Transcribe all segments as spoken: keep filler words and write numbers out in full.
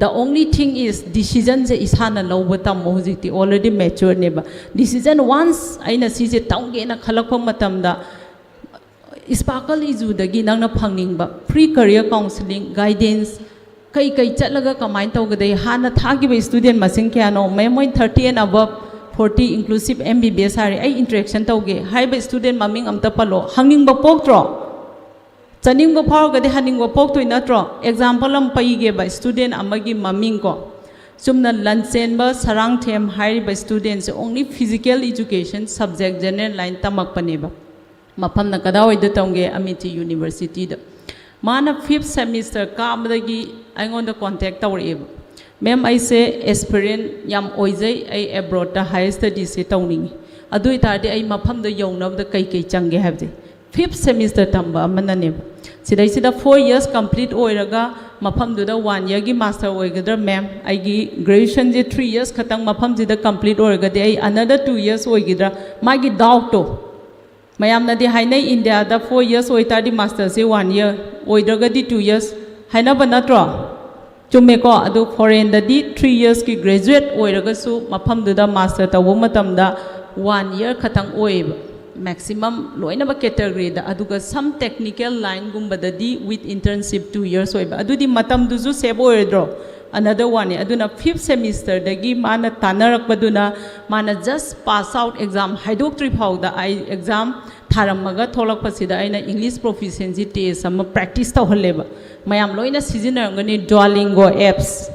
The only thing is decisionꯁꯦ ꯏꯁꯥꯅ ꯂꯧꯕ ꯇꯝꯃꯣ꯫ ꯍꯧꯖꯤꯛꯇꯤ already matureꯅꯦꯕ꯫ Decision once ꯑꯩꯅ ꯁꯤꯁꯦ ꯇꯝꯒꯦꯅ ꯈꯜꯂꯛꯄ ꯃꯇꯝꯗ ꯏꯁꯄꯥꯔꯀꯜ ꯏꯖꯨꯗꯒꯤ ꯅꯪꯅ ꯐꯪꯅꯤꯡꯕ free career counselling, guidance, ꯀꯩ ꯀꯩ ꯆꯠꯂꯒ ꯀꯃꯥꯏꯅ ꯇꯧꯒꯗꯩ? ꯍꯥꯟꯅ ꯊꯥꯈꯤꯕ student ꯃꯁꯤꯡ ꯀꯌꯥꯅꯣ? Ma'am ꯍꯣꯏ thirty and above, forty, inclusive M B B S ꯍꯥꯏꯔꯦ꯫ ꯑꯩ interaction ꯇꯧꯒꯦ ꯍꯥꯏꯕ student ꯃꯃꯤꯡ ꯑꯝꯇ ꯄꯜꯂꯣ꯫ ꯍꯪꯅꯤꯡꯕ ꯄꯣꯛꯇ꯭ꯔꯣ? ꯆꯠꯅꯤꯡꯕ ꯐꯥꯎꯔꯒꯗꯤ ꯍꯟꯅꯤꯡꯕ ꯄꯣꯛꯇꯣꯏ ꯅꯠꯇ꯭ꯔꯣ? Example ꯑꯃ ꯄꯩꯒꯦꯕ, student ꯑꯃꯒꯤ ꯃꯃꯤꯡ ꯀꯣ꯫ ꯆꯨꯝꯅ ꯂꯟꯆꯦꯟꯕ ꯁꯔꯥꯡꯊꯦꯝ ꯍꯥꯏꯔꯤꯕ studentꯁꯦ only physical education subject general line ꯇꯝꯃꯛꯄꯅꯦꯕ꯫ ꯃꯐꯝꯅ ꯀꯗꯥꯏꯋꯥꯏꯗ ꯇꯝꯒꯦ? ꯑꯃꯤꯇꯤ Universityꯗ꯫ ꯃꯥꯅ fifth semester ꯀꯥꯕꯗꯒꯤ ꯑꯩꯉꯣꯟꯗ contact ꯇꯧꯔꯛꯑꯦꯕ꯫ "Ma'am, ꯑꯩꯁꯦ aspirant ꯌꯥꯝ ꯑꯣꯏꯖꯩ, ꯑꯩ abroadꯇ higher studiesꯁꯦ ꯇꯧꯅꯤꯡꯉꯤ꯫ ꯑꯗꯨ ꯑꯣꯏꯇꯥꯔꯗꯤ ꯑꯩ ꯃꯐꯝꯗꯣ ꯌꯧꯅꯕꯗ ꯀꯩ ꯀꯩ ꯆꯪꯒꯦ?" ꯍꯥꯏꯕꯁꯦ꯫ Fifth semester ꯇꯝꯕ ꯑꯃꯅꯅꯦꯕ꯫ ꯁꯤꯗꯩꯁꯤꯗ four years complete ꯑꯣꯏꯔꯒ ꯃꯐꯝꯗꯨꯗ one yearꯒꯤ master ꯑꯣꯏꯒꯗ꯭ꯔꯥ? "Ma'am, ꯑꯩꯒꯤ graduationꯁꯦ three years ꯈꯛꯇꯪ ꯃꯐꯝꯁꯤꯗ complete ꯑꯣꯏꯔꯒꯗꯤ ꯑꯩ another two years ꯑꯣꯏꯒꯗ꯭ꯔꯥ?" ꯃꯥꯒꯤ doubtꯇꯣ꯫ ꯃꯌꯥꯝꯅꯗꯤ ꯍꯥꯏꯅꯩ, Indiaꯗ four years ꯑꯣꯏꯇꯥꯔꯗꯤ masterꯁꯦ one year, ꯑꯣꯏꯗ꯭ꯔꯒꯗꯤ two years ꯍꯥꯏꯅꯕ ꯅꯠꯇ꯭ꯔꯣ? ꯆꯨꯝꯃꯦꯀꯣ? ꯑꯗꯨ foreignꯗꯗꯤ three yearsꯀꯤ graduate ꯑꯣꯏꯔꯒꯁꯨ ꯃꯐꯝꯗꯨꯗ master ꯇꯧꯕ ꯃꯇꯝꯗ one year ꯈꯛꯇꯪ ꯑꯣꯏꯌꯦꯕ, maximum ꯂꯣꯏꯅꯃꯛ categoryꯗ꯫ ꯑꯗꯨꯒ some technical lineꯒꯨꯝꯕꯗꯗꯤ with internship two years ꯑꯣꯏꯕ꯫ ꯑꯗꯨꯗꯤ ꯃꯇꯝꯗꯨꯁꯨ save ꯑꯣꯏꯔꯣꯏꯗ꯭ꯔꯣ? Another one ꯅꯤ꯫ ꯑꯗꯨꯅ fifth semesterꯗꯒꯤ ꯃꯥꯅ ꯇꯥꯟꯅꯔꯛꯄꯗꯨꯅ, ꯃꯥꯅ just pass out exam ꯍꯥꯏꯗꯣꯛꯇ꯭ꯔꯤ ꯐꯥꯎꯗ, ꯑꯩ exam ꯊꯥꯔꯝꯃꯒ ꯊꯣꯛꯂꯛꯄꯁꯤꯗ ꯑꯩꯅ English proficiency test ꯑꯃ practice ꯇꯧꯍꯜꯂꯦꯕ꯫ ꯃꯌꯥꯝ ꯂꯣꯏꯅ ꯁꯤꯖꯤꯟꯅꯔꯝꯒꯅꯤ Duolingo apps꯫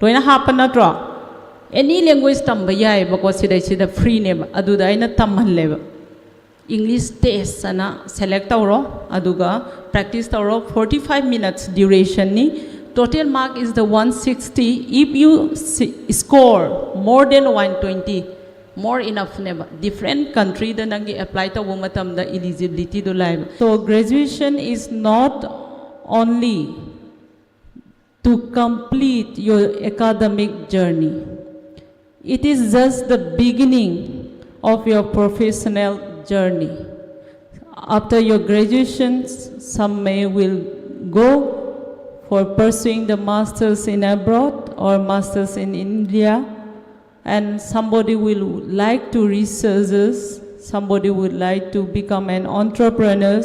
ꯂꯣꯏꯅ ꯍꯥꯞꯄ ꯅꯠꯇ꯭ꯔꯣ? Any language ꯇꯝꯕ ꯌꯥꯏꯑꯕꯀꯣ, ꯁꯤꯗꯩꯁꯤꯗ freeꯅꯦꯕ꯫ ꯑꯗꯨꯗ ꯑꯩꯅ ꯇꯝꯍꯜꯂꯦꯕ꯫ English test ꯑꯅ select ꯇꯧꯔꯣ, ꯑꯗꯨꯒ practice ꯇꯧꯔꯣ꯫ Forty five minutes durationꯅꯤ꯫ Total mark is the one sixty. If you si- score more than one twenty, more enoughꯅꯦꯕ꯫ Different countryꯗ ꯅꯪꯒꯤ apply ꯇꯧꯕ ꯃꯇꯝꯗ eligibilityꯗꯣ ꯂꯥꯛꯑꯦꯕ꯫ So graduation is not only to complete your academic journey. It is just the beginning of your professional journey. After your graduation, some may will go for pursuing the masters in abroad or masters in India, and somebody will like to research, somebody would like to become an entrepreneur,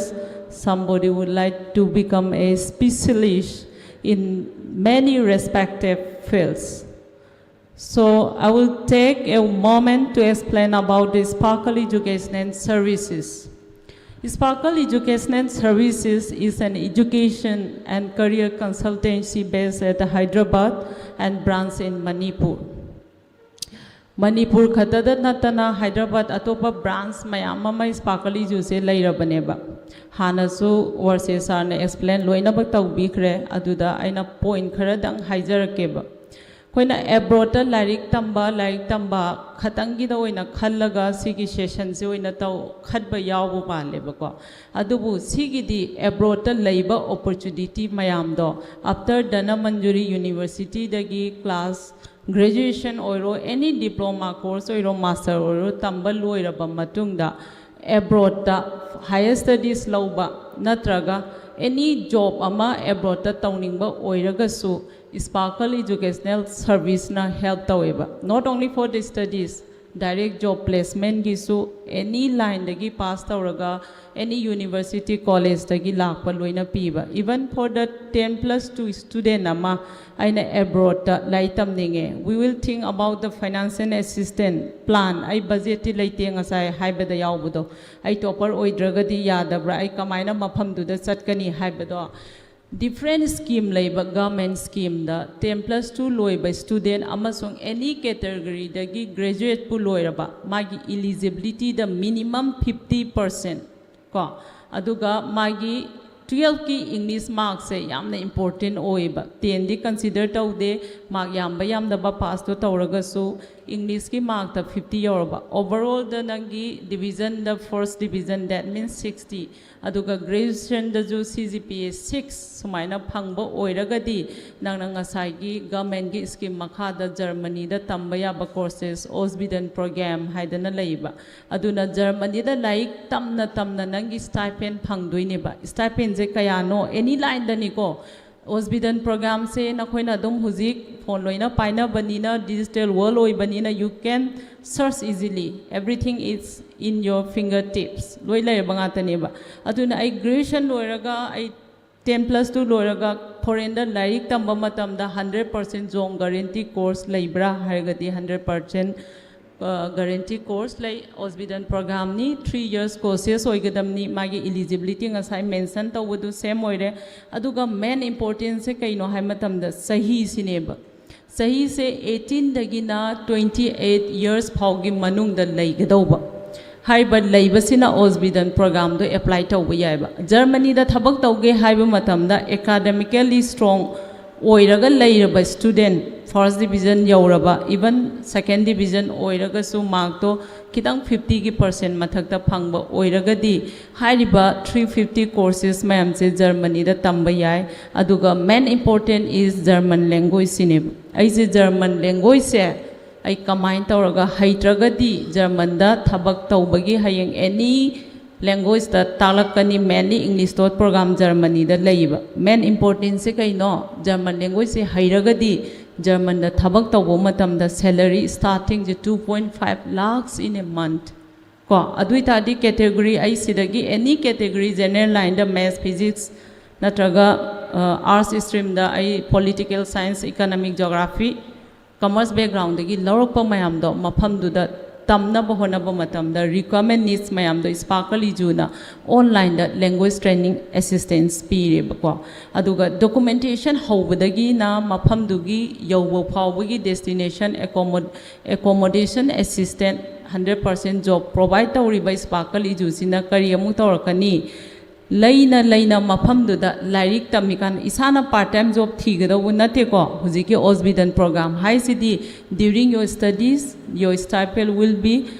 somebody would like to become a specialist in many respective fields. So I will take a moment to explain about the Sparkle Educational Services. Sparkle Educational Services is an education and career consultancy based at Hyderabad and branch in Manipur. Manipur ꯈꯛꯇꯗ ꯅꯠꯇꯅ ꯍꯥꯏꯗ꯭ꯔꯕꯥꯗ ꯑꯇꯣꯞꯄ branch ꯃꯌꯥꯝ ꯑꯃ sparkle ꯏꯖꯨꯁꯦ ꯂꯩꯔꯕꯅꯦꯕ꯫ ꯍꯥꯟꯅꯁꯨ ꯋꯥꯔꯁꯦ ꯁꯥꯔꯅ explain ꯂꯣꯏꯅꯃꯛ ꯇꯧꯕꯤꯈ꯭ꯔꯦ꯫ ꯑꯗꯨꯗ ꯑꯩꯅ ꯄꯣꯏꯟ ꯈꯔꯗꯪ ꯍꯥꯏꯖꯔꯛꯀꯦꯕ꯫ ꯑꯩꯈꯣꯏꯅ ꯑꯦꯕ꯭ꯔꯣꯗꯇ ꯂꯥꯏꯔꯤꯛ ꯇꯝꯕ, ꯂꯥꯏꯔꯤꯛ ꯇꯝꯕ ꯈꯛꯇꯪꯒꯤꯗ ꯑꯣꯏꯅ ꯈꯜꯂꯒ ꯁꯤꯒꯤ ꯁꯦꯁꯟꯁꯦ ꯑꯣꯏꯅ ꯇꯧ ꯈꯟꯕ ꯌꯥꯎꯕ ꯃꯥꯜꯂꯦꯕꯀꯣ꯫ ꯑꯗꯨꯕꯨ ꯁꯤꯒꯤꯗꯤ ꯑꯦꯕ꯭ꯔꯣꯗꯇ ꯂꯩꯕ ꯑꯣꯄꯣꯔꯆꯨꯅꯤꯇꯤ ꯃꯌꯥꯝꯗꯣ, ꯑꯥꯐꯇꯔ ꯙꯅꯃꯟꯖꯨꯔꯤ ꯌꯨꯅꯤꯚꯔꯁꯤꯇꯤꯗꯒꯤ ꯀ꯭ꯂꯥꯁ ꯒ꯭ꯔꯦꯖꯨꯑꯦꯁꯟ ꯑꯣꯏꯔꯣ, ꯑꯦꯅꯤ ꯗꯤꯄ꯭ꯂꯣꯃꯥ ꯀꯣꯔꯁ ꯑꯣꯏꯔꯣ, ꯃꯥꯁꯇꯔ ꯑꯣꯏꯔꯣ, ꯇꯝꯕ ꯂꯣꯏꯔꯕ ꯃꯇꯨꯡꯗ ꯑꯦꯕ꯭ꯔꯣꯗꯇ ꯍꯥꯌꯔ ꯁ꯭ꯇꯗꯤꯁ ꯂꯧꯕ ꯅꯠꯇ꯭ꯔꯒ ꯑꯦꯅꯤ ꯖꯣꯕ ꯑꯃ ꯑꯦꯕ꯭ꯔꯣꯗꯇ ꯇꯧꯅꯤꯡꯕ ꯑꯣꯏꯔꯒꯁꯨ, ꯁ꯭ꯄꯥꯔꯀꯜ ꯏꯖꯨꯀꯦꯁꯅꯦꯜ ꯁꯔꯚꯤꯁꯅ ꯍꯦꯜꯞ ꯇꯧꯋꯦꯕ꯫ Not only for the studies, direct job ꯄ꯭ꯂꯦꯁꯃꯦꯟꯒꯤꯁꯨ ꯑꯦꯅꯤ ꯂꯥꯏꯟꯗꯒꯤ ꯄꯥꯁ ꯇꯧꯔꯒ ꯑꯦꯅꯤ ꯌꯨꯅꯤꯚꯔꯁꯤꯇꯤ ꯀꯣꯂꯦꯖꯇꯒꯤ ꯂꯥꯛꯄ ꯂꯣꯏꯅ ꯄꯤꯕ꯫ Even for the ten plus two student ꯑꯃ ꯑꯩꯅ ꯑꯦꯕ꯭ꯔꯣꯗꯇ ꯂꯥꯏꯔꯤꯛ ꯇꯝꯅꯤꯡꯉꯦ, we will think about the financial assistance plan. ꯑꯩ ꯕꯖꯦꯠꯇꯤ ꯂꯩꯇꯦ, ꯉꯁꯥꯏ ꯍꯥꯏꯕꯗ ꯌꯥꯎꯕꯗꯣ, ꯑꯩ ꯇꯣꯄꯔ ꯑꯣꯏꯗ꯭ꯔꯒꯗꯤ ꯌꯥꯗꯕ꯭ꯔꯥ, ꯑꯩ ꯀꯃꯥꯏꯅ ꯃꯐꯝꯗꯨꯗ ꯆꯠꯀꯅꯤ ꯍꯥꯏꯕꯗꯣ꯫ ꯗꯤꯐ꯭ꯔꯦꯟ ꯁ꯭ꯀꯤꯝ ꯂꯩꯕ ꯒꯚꯔꯟꯃꯦꯟ ꯁ꯭ꯀꯤꯝꯗ, ꯇꯦꯟ ꯄ꯭ꯂꯁ ꯇꯨ ꯂꯣꯏꯕ ꯁ꯭ꯇꯨꯗꯦꯟ ꯑꯃꯁꯨꯡ ꯑꯦꯅꯤ ꯀꯦꯇꯒꯔꯤꯗꯒꯤ ꯒ꯭ꯔꯦꯖꯨꯑꯦꯠꯄꯨ ꯂꯣꯏꯔꯕ, ꯃꯥꯒꯤ ꯏꯂꯤꯖꯤꯕꯤꯂꯤꯇꯤꯗ ꯃꯤꯅꯤꯃꯝ ꯐꯤꯐꯇꯤ ꯄꯔꯁꯦꯟ ꯀꯣ, ꯑꯗꯨꯒ ꯃꯥꯒꯤ ꯇꯨꯌꯦꯜꯐꯀꯤ ꯏꯪꯂꯤꯁ ꯃꯥꯔꯛꯁꯦ ꯌꯥꯝꯅ ꯏꯝꯄꯣꯔꯇꯦꯟ ꯑꯣꯏꯌꯦꯕ꯫ ꯇꯦꯟꯗꯤ ꯀꯟꯁꯤꯗꯔ ꯇꯧꯗꯦ, ꯃꯥꯔꯛ ꯌꯥꯝꯕ ꯌꯥꯝꯗꯕ ꯄꯥꯁꯇꯣ ꯇꯧꯔꯒꯁꯨ, ꯏꯪꯂꯤꯁꯀꯤ ꯃꯥꯔꯛꯇ ꯐꯤꯐꯇꯤ ꯌꯧꯔꯕ, ꯑꯣꯚꯔꯑꯣꯜꯗ ꯅꯪꯒꯤ ꯗꯤꯕꯤꯖꯟꯗ first division, that means sixty, ꯑꯗꯨꯒ ꯒ꯭ꯔꯦꯖꯨꯑꯦꯁꯟꯗꯁꯨ ꯁꯤ ꯖꯤ ꯄꯤ ꯑꯦ ꯁꯤꯛꯁ ꯁꯨꯃꯥꯏꯅ ꯐꯪꯕ ꯑꯣꯏꯔꯒꯗꯤ, ꯅꯪꯅ ꯉꯁꯥꯏꯒꯤ ꯒꯚꯔꯟꯃꯦꯟꯒꯤ ꯁ꯭ꯀꯤꯝ ꯃꯈꯥꯗ ꯖꯔꯃꯅꯤꯗ ꯇꯝꯕ ꯌꯥꯕ ꯀꯣꯔꯁꯦꯁ, ꯑꯣꯁꯕꯤꯗꯟ ꯄ꯭ꯔꯣꯒ꯭ꯔꯥꯝ ꯍꯥꯏꯗꯅ ꯂꯩꯕ, ꯑꯗꯨꯅ ꯖꯔꯃꯅꯤꯗ ꯂꯥꯏꯔꯤꯛ ꯇꯝꯅ ꯇꯝꯅ ꯅꯪꯒꯤ ꯁ꯭ꯇꯥꯏꯄꯦꯟ ꯐꯪꯗꯣꯏꯅꯦꯕ꯫ ꯁ꯭ꯇꯥꯏꯄꯦꯟꯁꯦ ꯀꯌꯥꯅꯣ? ꯑꯦꯅꯤ ꯂꯥꯏꯟꯗꯅꯤꯀꯣ, ꯑꯣꯁꯕꯤꯗꯟ ꯄ꯭ꯔꯣꯒ꯭ꯔꯥꯝꯁꯦ ꯅꯈꯣꯏꯅ ꯑꯗꯨꯝ ꯍꯧꯖꯤꯛ ꯐꯣꯟ ꯂꯣꯏꯅ ꯄꯥꯏꯅꯕꯅꯤꯅ, digital world ꯑꯣꯏꯕꯅꯤꯅ, you can search easily, everything is in your fingertips, ꯂꯣꯏ ꯂꯩꯔꯕ ꯉꯥꯛꯇꯅꯦꯕ꯫ ꯑꯗꯨꯅ ꯑꯩ graduation ꯂꯣꯏꯔꯒ, ꯑꯩ ten plus two ꯂꯣꯏꯔꯒ foreignꯗ ꯂꯥꯏꯔꯤꯛ ꯇꯝꯕ ꯃꯇꯝꯗ hundred percent job guarantee course ꯂꯩꯕ꯭ꯔꯥ ꯍꯥꯏꯔꯒꯗꯤ hundred percent guarantee course ꯂꯩ꯫ ꯑꯣꯁꯕꯤꯗꯟ ꯄ꯭ꯔꯣꯒ꯭ꯔꯥꯝꯅꯤ, three years courses ꯑꯣꯏꯒꯗꯕꯅꯤ꯫ ꯃꯥꯒꯤ eligibility ꯉꯁꯥꯏ mention ꯇꯧꯕꯗꯨ same ꯑꯣꯏꯔꯦ꯫ ꯑꯗꯨꯒ main importantꯁꯦ ꯀꯩꯅꯣ ꯍꯥꯏ ꯃꯇꯝꯗ ꯆꯍꯤꯁꯤꯅꯦꯕ꯫ ꯆꯍꯤꯁꯦ eighteenꯗꯒꯤꯅ twenty eight years ꯐꯥꯎꯒꯤ ꯃꯅꯨꯡꯗ ꯂꯩꯒꯗꯧꯕ꯫ ꯍꯥꯏꯔꯤꯕ ꯂꯩꯕꯁꯤꯅ ꯑꯣꯁꯕꯤꯗꯟ ꯄ꯭ꯔꯣꯒ꯭ꯔꯥꯝꯗꯣ apply ꯇꯧꯕ ꯌꯥꯏꯕ꯫ ꯖꯔꯃꯅꯤꯗ ꯊꯕꯛ ꯇꯧꯒꯦ ꯍꯥꯏꯕ ꯃꯇꯝꯗ academically strong ꯑꯣꯏꯔꯒ ꯂꯩꯔꯕ student, first division ꯌꯧꯔꯕ, even second division ꯑꯣꯏꯔꯒꯁꯨ markꯇꯣ ꯈꯤꯇꯪ fiftyꯒꯤ percent ꯃꯊꯛꯇ ꯐꯪꯕ ꯑꯣꯏꯔꯒꯗꯤ ꯍꯥꯏꯔꯤꯕ three fifty courses ꯃꯌꯥꯝꯁꯦ ꯖꯔꯃꯅꯤꯗ ꯇꯝꯕ ꯌꯥꯏ꯫ ꯑꯗꯨꯒ main important is German languageꯁꯤꯅꯦꯕ꯫ ꯑꯩꯁꯦ German languageꯁꯦ ꯑꯩ ꯀꯃꯥꯏꯅ ꯇꯧꯔꯒ ꯍꯩꯇ꯭ꯔꯒꯗꯤ ꯖꯔꯃꯟꯗ ꯊꯕꯛ ꯇꯧꯕꯒꯤ ꯍꯌꯦꯡ any languageꯇ ꯇꯥꯛꯂꯛꯀꯅꯤ, mainly English taught program ꯖꯔꯃꯅꯤꯗ ꯂꯩꯌꯦꯕ꯫ Main importantꯁꯦ ꯀꯩꯅꯣ? German languageꯁꯦ ꯍꯩꯔꯒꯗꯤ ꯖꯔꯃꯟꯗ ꯊꯕꯛ ꯇꯧꯕ ꯃꯇꯝꯗ salary startingꯁꯦ two point five lakhs in a month꯫ ꯀꯣ, ꯑꯗꯨ ꯑꯣꯏꯇꯥꯔꯗꯤ category ꯑꯩ ꯁꯤꯗꯒꯤ any category, general lineꯗ maths, physics ꯅꯠꯇ꯭ꯔꯒ arts streamꯗ ꯑꯩ political science, economic, geography, commerce backgroundꯗꯒꯤ ꯂꯧꯔꯛꯄ ꯃꯌꯥꯝꯗꯣ ꯃꯐꯝꯗꯨꯗ ꯇꯝꯅꯕ ꯍꯣꯠꯅꯕ ꯃꯇꯝꯗ requirement needs ꯃꯌꯥꯝꯗꯣ ꯏꯁꯄꯥꯔꯀꯜ ꯏꯖꯨꯅ onlineꯗ language training assistance ꯄꯤꯔꯦꯕꯀꯣ꯫ ꯑꯗꯨꯒ documentation ꯍꯧꯕꯗꯒꯤꯅ ꯃꯐꯝꯗꯨꯒꯤ ꯌꯧꯕ ꯐꯥꯎꯕꯒꯤ destination, accommod- accommodation assistance, hundred percent job provide ꯇꯧꯔꯤꯕ ꯏꯁꯄꯥꯔꯀꯜ ꯏꯖꯨꯁꯤꯅ ꯀꯔꯤ ꯑꯃꯨꯛ ꯇꯧꯔꯛꯀꯅꯤ? ꯂꯩꯅ ꯂꯩꯅ ꯃꯐꯝꯗꯨꯗ ꯂꯥꯏꯔꯤꯛ ꯇꯝꯃꯤꯀꯥꯟꯗ ꯏꯁꯥꯅ part time job ꯊꯤꯒꯗꯧꯕ ꯅꯠꯇꯦꯀꯣ꯫ ꯍꯧꯖꯤꯛꯀꯤ ꯑꯣꯁꯕꯤꯗꯟ ꯄ꯭ꯔꯣꯒ꯭ꯔꯥꯝ ꯍꯥꯏꯁꯤꯗꯤ during your studies your stipend will be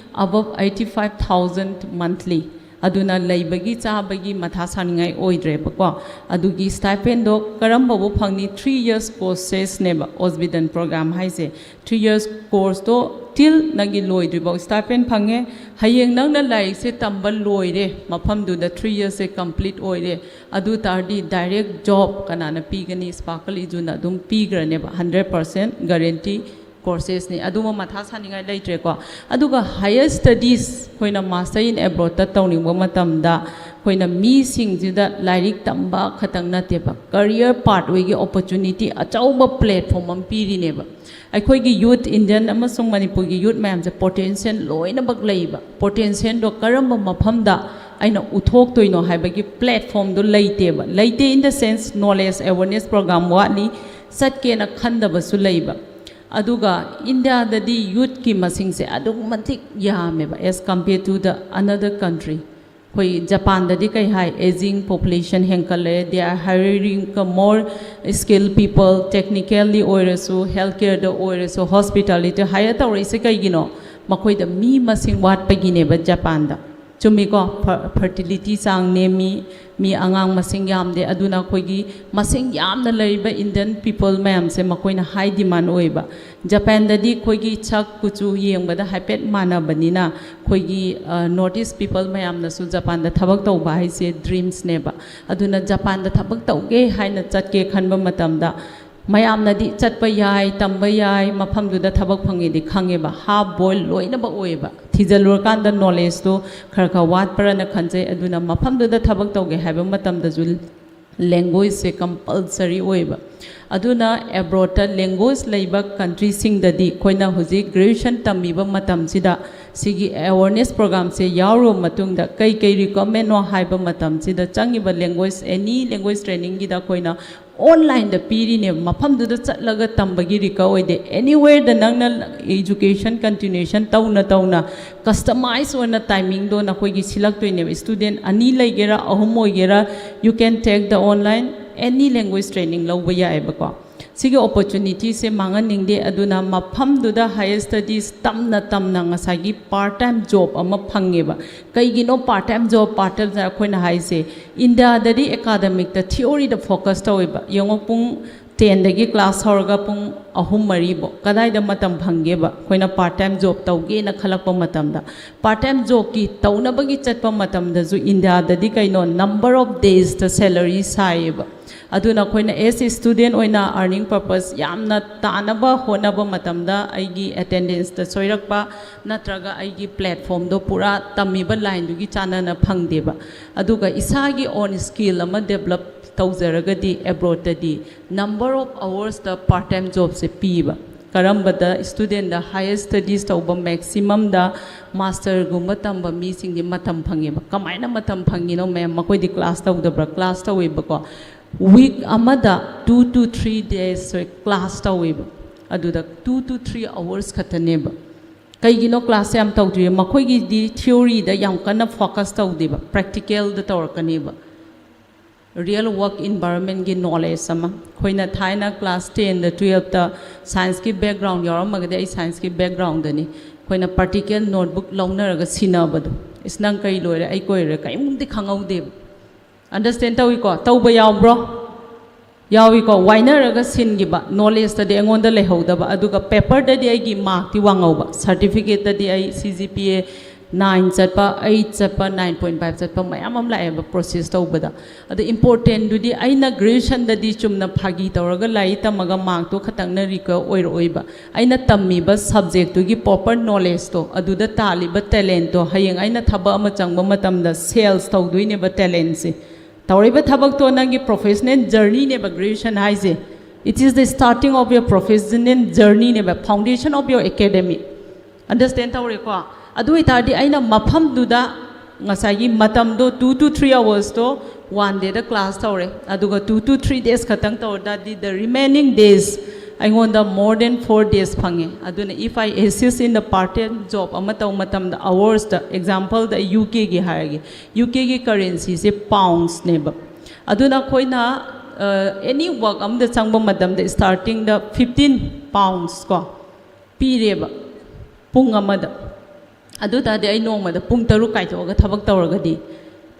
above eighty five thousand monthly꯫ ꯑꯗꯨꯅ ꯂꯩꯕꯒꯤ ꯆꯥꯕꯒꯤ ꯃꯊꯥ ꯁꯥꯅꯤꯡꯉꯥꯏ ꯑꯣꯏꯗ꯭ꯔꯦꯕꯀꯣ꯫ ꯑꯗꯨꯒꯤ stipendꯗꯣ ꯀꯔꯝꯕꯕꯨ ꯐꯪꯅꯤ? Three years courses ꯅꯦꯕ ꯑꯣꯁꯕꯤꯗꯟ program ꯍꯥꯏꯁꯦ꯫ Three years courseꯇꯣ till ꯅꯪꯒꯤ ꯂꯣꯏꯗ꯭ꯔꯤꯐꯥꯎ stipend ꯐꯪꯉꯦ꯫ ꯍꯌꯦꯡ ꯅꯪꯅ ꯂꯥꯏꯔꯤꯛꯁꯦ ꯇꯝꯕ ꯂꯣꯏꯔꯦ, ꯃꯐꯝꯗꯨꯗ three yearsꯁꯦ complete ꯑꯣꯏꯔꯦ, ꯑꯗꯨ ꯇꯥꯔꯗꯤ direct job ꯀꯅꯥꯅ ꯄꯤꯒꯅꯤ? Sparkle Eduꯅ ꯑꯗꯨꯝ ꯄꯤꯈ꯭ꯔꯅꯦꯕ, hundred percent guarantee courses ꯅꯤ꯫ ꯑꯗꯨꯃ ꯃꯊꯥ ꯁꯥꯅꯤꯡꯉꯥꯏ ꯂꯩꯇ꯭ꯔꯦꯀꯣ꯫ ꯑꯗꯨꯒ higher studies ꯑꯩꯈꯣꯏꯅ master in abroadꯇ ꯇꯧꯅꯤꯡꯕ ꯃꯇꯝꯗ ꯑꯩꯈꯣꯏꯅ ꯃꯤꯁꯤꯡꯁꯤꯗ ꯂꯥꯏꯔꯤꯛ ꯇꯝꯕ ꯈꯛꯇꯪ ꯅꯠꯇꯦꯕ, career pathwayꯒꯤ opportunity ꯑꯆꯧꯕ platform ꯑꯃ ꯄꯤꯔꯤꯅꯦꯕ꯫ ꯑꯩꯈꯣꯏꯒꯤ youth, Indian ꯑꯃꯁꯨꯡ ꯃꯅꯤꯄꯨꯔꯒꯤ youth ꯃꯌꯥꯝꯁꯦ potential ꯂꯣꯏꯅꯃꯛ ꯂꯩꯕ꯫ Potentialꯗꯣ ꯀꯔꯝꯕ ꯃꯐꯝꯗ ꯑꯩꯅ ꯎꯠꯊꯣꯛꯇꯣꯏꯅꯣ ꯍꯥꯏꯕꯒꯤ platformꯗꯣ ꯂꯩꯇꯦꯕ꯫ ꯂꯩꯇꯦ in the sense knowledge awareness program ꯋꯥꯠꯂꯤ, ꯆꯠꯀꯦꯅ ꯈꯟꯗꯕꯁꯨ ꯂꯩꯕ꯫ ꯑꯗꯨꯒ ꯏꯟꯗꯤꯌꯥꯗꯗꯤ youthꯀꯤ ꯃꯁꯤꯡꯁꯦ ꯑꯗꯨꯛꯀꯤ ꯃꯇꯤꯛ ꯌꯥꯝꯃꯦꯕ as compare to the another country꯫ ꯑꯩꯈꯣꯏ ꯖꯄꯥꯟꯗꯗꯤ ꯀꯩ ꯍꯥꯏ? Aging population ꯍꯦꯟꯀꯠꯂꯦ, they are hiring more skilled people, technically ꯑꯣꯏꯔꯁꯨ, healthcareꯗ ꯑꯣꯏꯔꯁꯨ, hospitality꯫ Hire ꯇꯧꯔꯛꯏꯁꯦ ꯀꯩꯒꯤꯅꯣ? ꯃꯈꯣꯏꯗ ꯃꯤ ꯃꯁꯤꯡ ꯋꯥꯠꯄꯒꯤꯅꯦꯕ ꯖꯄꯥꯟꯗ꯫ ꯆꯨꯝꯃꯤꯀꯣ? Fer- fertility ꯆꯥꯡ ꯅꯦꯝꯃꯤ, ꯃꯤ ꯑꯉꯥꯡ ꯃꯁꯤꯡ ꯌꯥꯝꯗꯦ, ꯑꯗꯨꯅ ꯑꯩꯈꯣꯏꯒꯤ ꯃꯁꯤꯡ ꯌꯥꯝꯅ ꯂꯩꯔꯤꯕ Indian people ꯃꯌꯥꯝꯁꯦ ꯃꯈꯣꯏꯅ high demand ꯑꯣꯏꯕ꯫ ꯖꯄꯥꯟꯗꯗꯤ ꯑꯩꯈꯣꯏꯒꯤ ꯁꯛ ꯀꯨꯆꯨ ꯌꯦꯡꯕꯗ ꯍꯥꯏꯐꯦꯠ ꯃꯥꯟꯅꯕꯅꯤꯅ ꯑꯩꯈꯣꯏꯒꯤ North East people ꯃꯌꯥꯝꯅꯁꯨ ꯖꯄꯥꯟꯗ ꯊꯕꯛ ꯇꯧꯕ ꯍꯥꯏꯁꯦ dreamsꯅꯦꯕ꯫ ꯑꯗꯨꯅ ꯖꯄꯥꯟꯗ ꯊꯕꯛ ꯇꯧꯒꯦ ꯍꯥꯏꯅ ꯆꯠꯀꯦ ꯈꯟꯕ ꯃꯇꯝꯗ ꯃꯌꯥꯝꯅꯗꯤ ꯆꯠꯄ ꯌꯥꯏ, ꯇꯝꯕ ꯌꯥꯏ, ꯃꯐꯝꯗꯨꯗ ꯊꯕꯛ ꯐꯪꯉꯦꯗꯤ ꯈꯪꯉꯦꯕ, half boil ꯂꯣꯏꯅꯃꯛ ꯑꯣꯏꯌꯦꯕ꯫ ꯊꯤꯖꯤꯜꯂꯨꯔꯀꯥꯟꯗ knowledgeꯇꯣ ꯈꯔ ꯈꯔ ꯋꯥꯠꯄ꯭ꯔꯅ ꯈꯟꯖꯩ꯫ ꯑꯗꯨꯅ ꯃꯐꯝꯗꯨꯗ ꯊꯕꯛ ꯇꯧꯒꯦ ꯍꯥꯏꯕ ꯃꯇꯝꯗꯁꯨ language–ꯁꯦ compulsory ꯑꯣꯏꯕ꯫ ꯑꯗꯨꯅ abroadꯇ language ꯂꯩꯕ countryꯁꯤꯡꯗꯗꯤ ꯑꯩꯈꯣꯏꯅ ꯍꯧꯖꯤꯛ graduation ꯇꯝꯃꯤꯕ ꯃꯇꯝꯁꯤꯗ ꯁꯤꯒꯤ awareness programꯁꯦ ꯌꯥꯎꯔꯨꯕ ꯃꯇꯨꯡꯗ ꯀꯩ ꯀꯩ requirement ꯅꯣ ꯍꯥꯏꯕ ꯃꯇꯝꯁꯤꯗ ꯆꯪꯉꯤꯕ language, any language trainingꯒꯤꯗ ꯑꯩꯈꯣꯏꯅ onlineꯗ ꯄꯤꯔꯤꯅꯦꯕ꯫ ꯃꯐꯝꯗꯨꯗ ꯆꯠꯂꯒ ꯇꯝꯕꯒꯤ require ꯑꯣꯏꯗꯦ꯫ Anywhereꯗ ꯅꯪꯅ education continuation ꯇꯧꯅ ꯇꯧꯅ customize ꯑꯣꯏꯅ timingꯗꯣ ꯅꯈꯣꯏꯒꯤ ꯁꯤꯜꯂꯛꯇꯣꯏꯅꯦꯕ꯫ Student ꯑꯅꯤ ꯂꯩꯒꯦꯔꯥ, ꯑꯍꯨꯝ ꯑꯣꯏꯒꯦꯔꯥ, you can take the online any language training ꯂꯧꯕ ꯌꯥꯏꯑꯕꯀꯣ꯫ ꯁꯤꯒꯤ ꯑꯣꯄꯣꯔꯆꯨꯅꯤꯇꯤꯁꯦ ꯃꯥꯡꯍꯟꯅꯤꯡꯗꯦ꯫ ꯑꯗꯨꯅ ꯃꯐꯝꯗꯨꯗ higher studies ꯇꯝꯅ ꯇꯝꯅ ꯉꯁꯥꯏꯒꯤ part time job ꯑꯃ ꯐꯪꯉꯦꯕ꯫ ꯀꯩꯒꯤꯅꯣ part time job, part time job ꯑꯩꯈꯣꯏꯅ ꯍꯥꯏꯁꯦ? ꯏꯟꯗꯤꯌꯥꯗꯗꯤ ꯑꯦꯀꯥꯗꯃꯤꯛꯇ, ꯊꯤꯑꯣꯔꯤꯗ ꯐꯣꯀꯁ ꯇꯧꯋꯦꯕ꯫ ꯌꯦꯡꯉꯣ, ꯄꯨꯡ ꯇꯦꯟꯗꯒꯤ ꯀ꯭ꯂꯥꯁ ꯍꯧꯔꯒ ꯄꯨꯡ ꯑꯍꯨꯝ ꯃꯔꯤꯐꯧ ꯀꯗꯥꯏꯗ ꯃꯇꯝ ꯐꯪꯒꯦꯕ? ꯑꯩꯈꯣꯏꯅ part time job ꯇꯧꯒꯦꯅ ꯈꯜꯂꯛꯄ ꯃꯇꯝꯗ, part time jobꯀꯤ ꯇꯧꯅꯕꯒꯤ ꯆꯠꯄ ꯃꯇꯝꯗꯁꯨ ꯏꯟꯗꯤꯌꯥꯗꯗꯤ ꯀꯩꯅꯣ, number of daysꯇ salary ꯁꯥꯏꯌꯦꯕ꯫ ꯑꯗꯨꯅ ꯑꯩꯈꯣꯏꯅ as a student ꯑꯣꯏꯅ earning purpose ꯌꯥꯝꯅ ꯇꯥꯅꯕ ꯍꯣꯠꯅꯕ ꯃꯇꯝꯗ ꯑꯩꯒꯤ attendanceꯇ ꯁꯣꯏꯔꯛꯄ ꯅꯠꯇ꯭ꯔꯒ ꯑꯩꯒꯤ platformꯗꯣ ꯄꯨꯔꯥ ꯇꯝꯃꯤꯕ lineꯗꯨꯒꯤ ꯆꯥꯟꯅꯅ ꯐꯪꯗꯦꯕ꯫ ꯑꯗꯨꯒ ꯏꯁꯥꯒꯤ own skill ꯑꯃ develop ꯇꯧꯖꯔꯒꯗꯤ abroadꯇꯗꯤ number of hoursꯇ part time jobꯁꯦ ꯄꯤꯕ꯫ ꯀꯔꯝꯕꯗ studentꯗ higher studies ꯇꯧꯕ maximumꯗ masterꯒꯨꯝꯕ ꯇꯝꯕ ꯃꯤꯁꯤꯡꯗꯤ ꯃꯇꯝ ꯐꯪꯉꯦꯕ꯫ ꯀꯃꯥꯏꯅ ꯃꯇꯝ ꯐꯪꯉꯤꯅꯣ ꯃꯌꯥꯝ? ꯃꯈꯣꯏꯗꯤ ꯀ꯭ꯂꯥꯁ ꯇꯧꯗꯕ꯭ꯔꯥ? ꯀ꯭ꯂꯥꯁ ꯇꯧꯋꯦꯕꯀꯣ꯫ Week ꯑꯃꯗ two to three days class ꯇꯧꯋꯦꯕ꯫ ꯑꯗꯨꯗ two to three hours ꯈꯛꯇꯅꯦꯕ꯫ ꯀꯩꯒꯤꯅꯣ ꯀ꯭ꯂꯥꯁꯁꯦ ꯌꯥꯝ ꯇꯧꯗ꯭ꯔꯤꯕ? ꯃꯈꯣꯏꯒꯤꯗꯤ ꯊꯤꯑꯣꯔꯤꯗ ꯌꯥꯝ ꯀꯟꯅ ꯐꯣꯀꯁ ꯇꯧꯗꯦꯕ, ꯄ꯭ꯔꯦꯛꯇꯤꯀꯦꯜꯗ ꯇꯧꯔꯛꯀꯅꯦꯕ꯫ Real work environmentꯀꯤ knowledge ꯑꯃ꯫ ꯑꯩꯈꯣꯏꯅ ꯊꯥꯏꯅ ꯀ꯭ꯂꯥꯁ ꯇꯦꯟꯗ, ꯇꯨꯌꯦꯜꯞꯇ ꯁꯥꯏꯟꯁꯀꯤ ꯕꯦꯛꯒ꯭ꯔꯥꯎꯟ ꯌꯥꯎꯔꯝꯃꯒꯗꯤ, ꯑꯩ ꯁꯥꯏꯟꯁꯀꯤ ꯕꯦꯛꯒ꯭ꯔꯥꯎꯟꯗꯅꯤ, ꯑꯩꯈꯣꯏꯅ ꯄ꯭ꯔꯦꯛꯇꯤꯀꯦꯜ ꯅꯣꯠꯕꯨꯛ ꯂꯧꯅꯔꯒ ꯁꯤꯟꯅꯕꯗꯣ꯫ ꯏꯁ, ꯅꯪ ꯀꯩ ꯂꯣꯏꯔꯦ, ꯑꯩ ꯀꯣꯏꯔꯦ, ꯀꯔꯤꯝꯇ ꯈꯪꯍꯧꯗꯦꯕ꯫ ꯑꯟꯗꯔꯁꯇꯦꯟ ꯇꯧꯏꯀꯣ? ꯇꯧꯕ ꯌꯥꯎꯕ꯭ꯔꯣ? ꯌꯥꯎꯏꯀꯣ? ꯋꯥꯏꯅꯔꯒ ꯁꯤꯟꯈꯤꯕ꯫ ꯅꯣꯂꯦꯖꯇꯗꯤ ꯑꯩꯉꯣꯟꯗ ꯂꯩꯍꯧꯗꯕ, ꯑꯗꯨꯒ ꯄꯦꯄꯔꯗꯗꯤ ꯑꯩꯒꯤ ꯃꯥꯔꯛꯇꯤ ꯋꯥꯡꯍꯧꯕ꯫ ꯁꯥꯔꯇꯤꯐꯤꯀꯦꯠꯇꯗꯤ ꯑꯩ C G P A nine ꯆꯠꯄ, eight ꯆꯠꯄ, nine point five ꯆꯠꯄ ꯃꯌꯥꯝ ꯑꯃ ꯂꯥꯛꯑꯦꯕ ꯄ꯭ꯔꯣꯁꯦꯁ ꯇꯧꯕꯗ꯫ ꯑꯗꯣ ꯏꯝꯄꯣꯔꯇꯦꯟꯗꯨꯗꯤ ꯑꯩꯅ ꯒ꯭ꯔꯦꯖꯨꯌꯦꯁꯟꯗꯗꯤ ꯆꯨꯝꯅ ꯐꯥꯒꯤ ꯇꯧꯔꯒ ꯂꯥꯏꯔꯤꯛ ꯇꯝꯃꯒ ꯃꯥꯔꯛꯇꯣ ꯈꯛꯇꯪꯅ ꯔꯤꯀ꯭ꯋꯦꯔ ꯑꯣꯏꯔꯛꯑꯣꯏꯕ꯫ ꯑꯩꯅ ꯇꯝꯃꯤꯕ ꯁꯕꯖꯦꯛꯇꯨꯒꯤ ꯄ꯭ꯔꯣꯄꯔ ꯅꯣꯂꯦꯖꯇꯣ, ꯑꯗꯨꯗ ꯇꯥꯜꯂꯤꯕ ꯇꯦꯂꯦꯟꯠꯇꯣ, ꯍꯌꯦꯡ ꯑꯩꯅ ꯊꯕꯛ ꯑꯃ ꯆꯪꯕ ꯃꯇꯝꯗ ꯁꯦꯜꯁ ꯇꯧꯗꯣꯏꯅꯦꯕ ꯇꯦꯂꯦꯟꯠꯁꯦ꯫ ꯇꯧꯔꯤꯕ ꯊꯕꯛꯇꯣ ꯅꯪꯒꯤ ꯄ꯭ꯔꯣꯐꯦꯁꯅꯦꯜ ꯖꯔꯅꯤꯅꯦꯕ ꯒ꯭ꯔꯦꯖꯨꯌꯦꯁꯟ ꯍꯥꯏꯁꯦ꯫ It is the starting of your professional journeyꯅꯦꯕ, foundation of your academy꯫ Understand ꯇꯧꯔꯦꯀꯣ? ꯑꯗꯨ ꯑꯣꯏꯇꯥꯔꯗꯤ ꯑꯩꯅ ꯃꯐꯝꯗꯨꯗ ꯉꯁꯥꯏꯒꯤ ꯃꯇꯝꯗꯣ two to three hoursꯇꯣ one dayꯗ ꯀ꯭ꯂꯥꯁ ꯇꯧꯔꯦ, ꯑꯗꯨꯒ two to three days ꯈꯛꯇꯪ ꯇꯧꯔ ꯇꯥꯔꯗꯤ the remaining days ꯑꯩꯉꯣꯟꯗ more than four days ꯐꯪꯉꯦ꯫ ꯑꯗꯨꯅ if I assist in the part time job ꯑꯃ ꯇꯧꯕ ꯃꯇꯝꯗ, hoursꯇ, exampleꯗ ꯑꯩ UKꯒꯤ ꯍꯥꯏꯔꯒꯦ, UKꯒꯤ currencyꯁꯦ poundsꯅꯦꯕ꯫ ꯑꯗꯨꯅ ꯑꯩꯈꯣꯏꯅ ꯑꯦꯅꯤ ꯋꯥꯛ ꯑꯃꯗ ꯆꯪꯕ ꯃꯇꯝꯗ ꯁ꯭ꯇꯥꯔꯇꯤꯡꯗ ꯐꯤꯐꯇꯤꯟ ꯄꯥꯎꯟꯁ ꯀꯣ ꯄꯤꯔꯦꯕ ꯄꯨꯡ ꯑꯃꯗ꯫ ꯑꯗꯨ ꯇꯥꯔꯗꯤ ꯑꯩ ꯅꯣꯡꯃꯗ ꯄꯨꯡ ꯇꯔꯨꯛ ꯀꯥꯏꯊꯣꯛꯑꯒ ꯊꯕꯛ ꯇꯧꯔꯒꯗꯤ,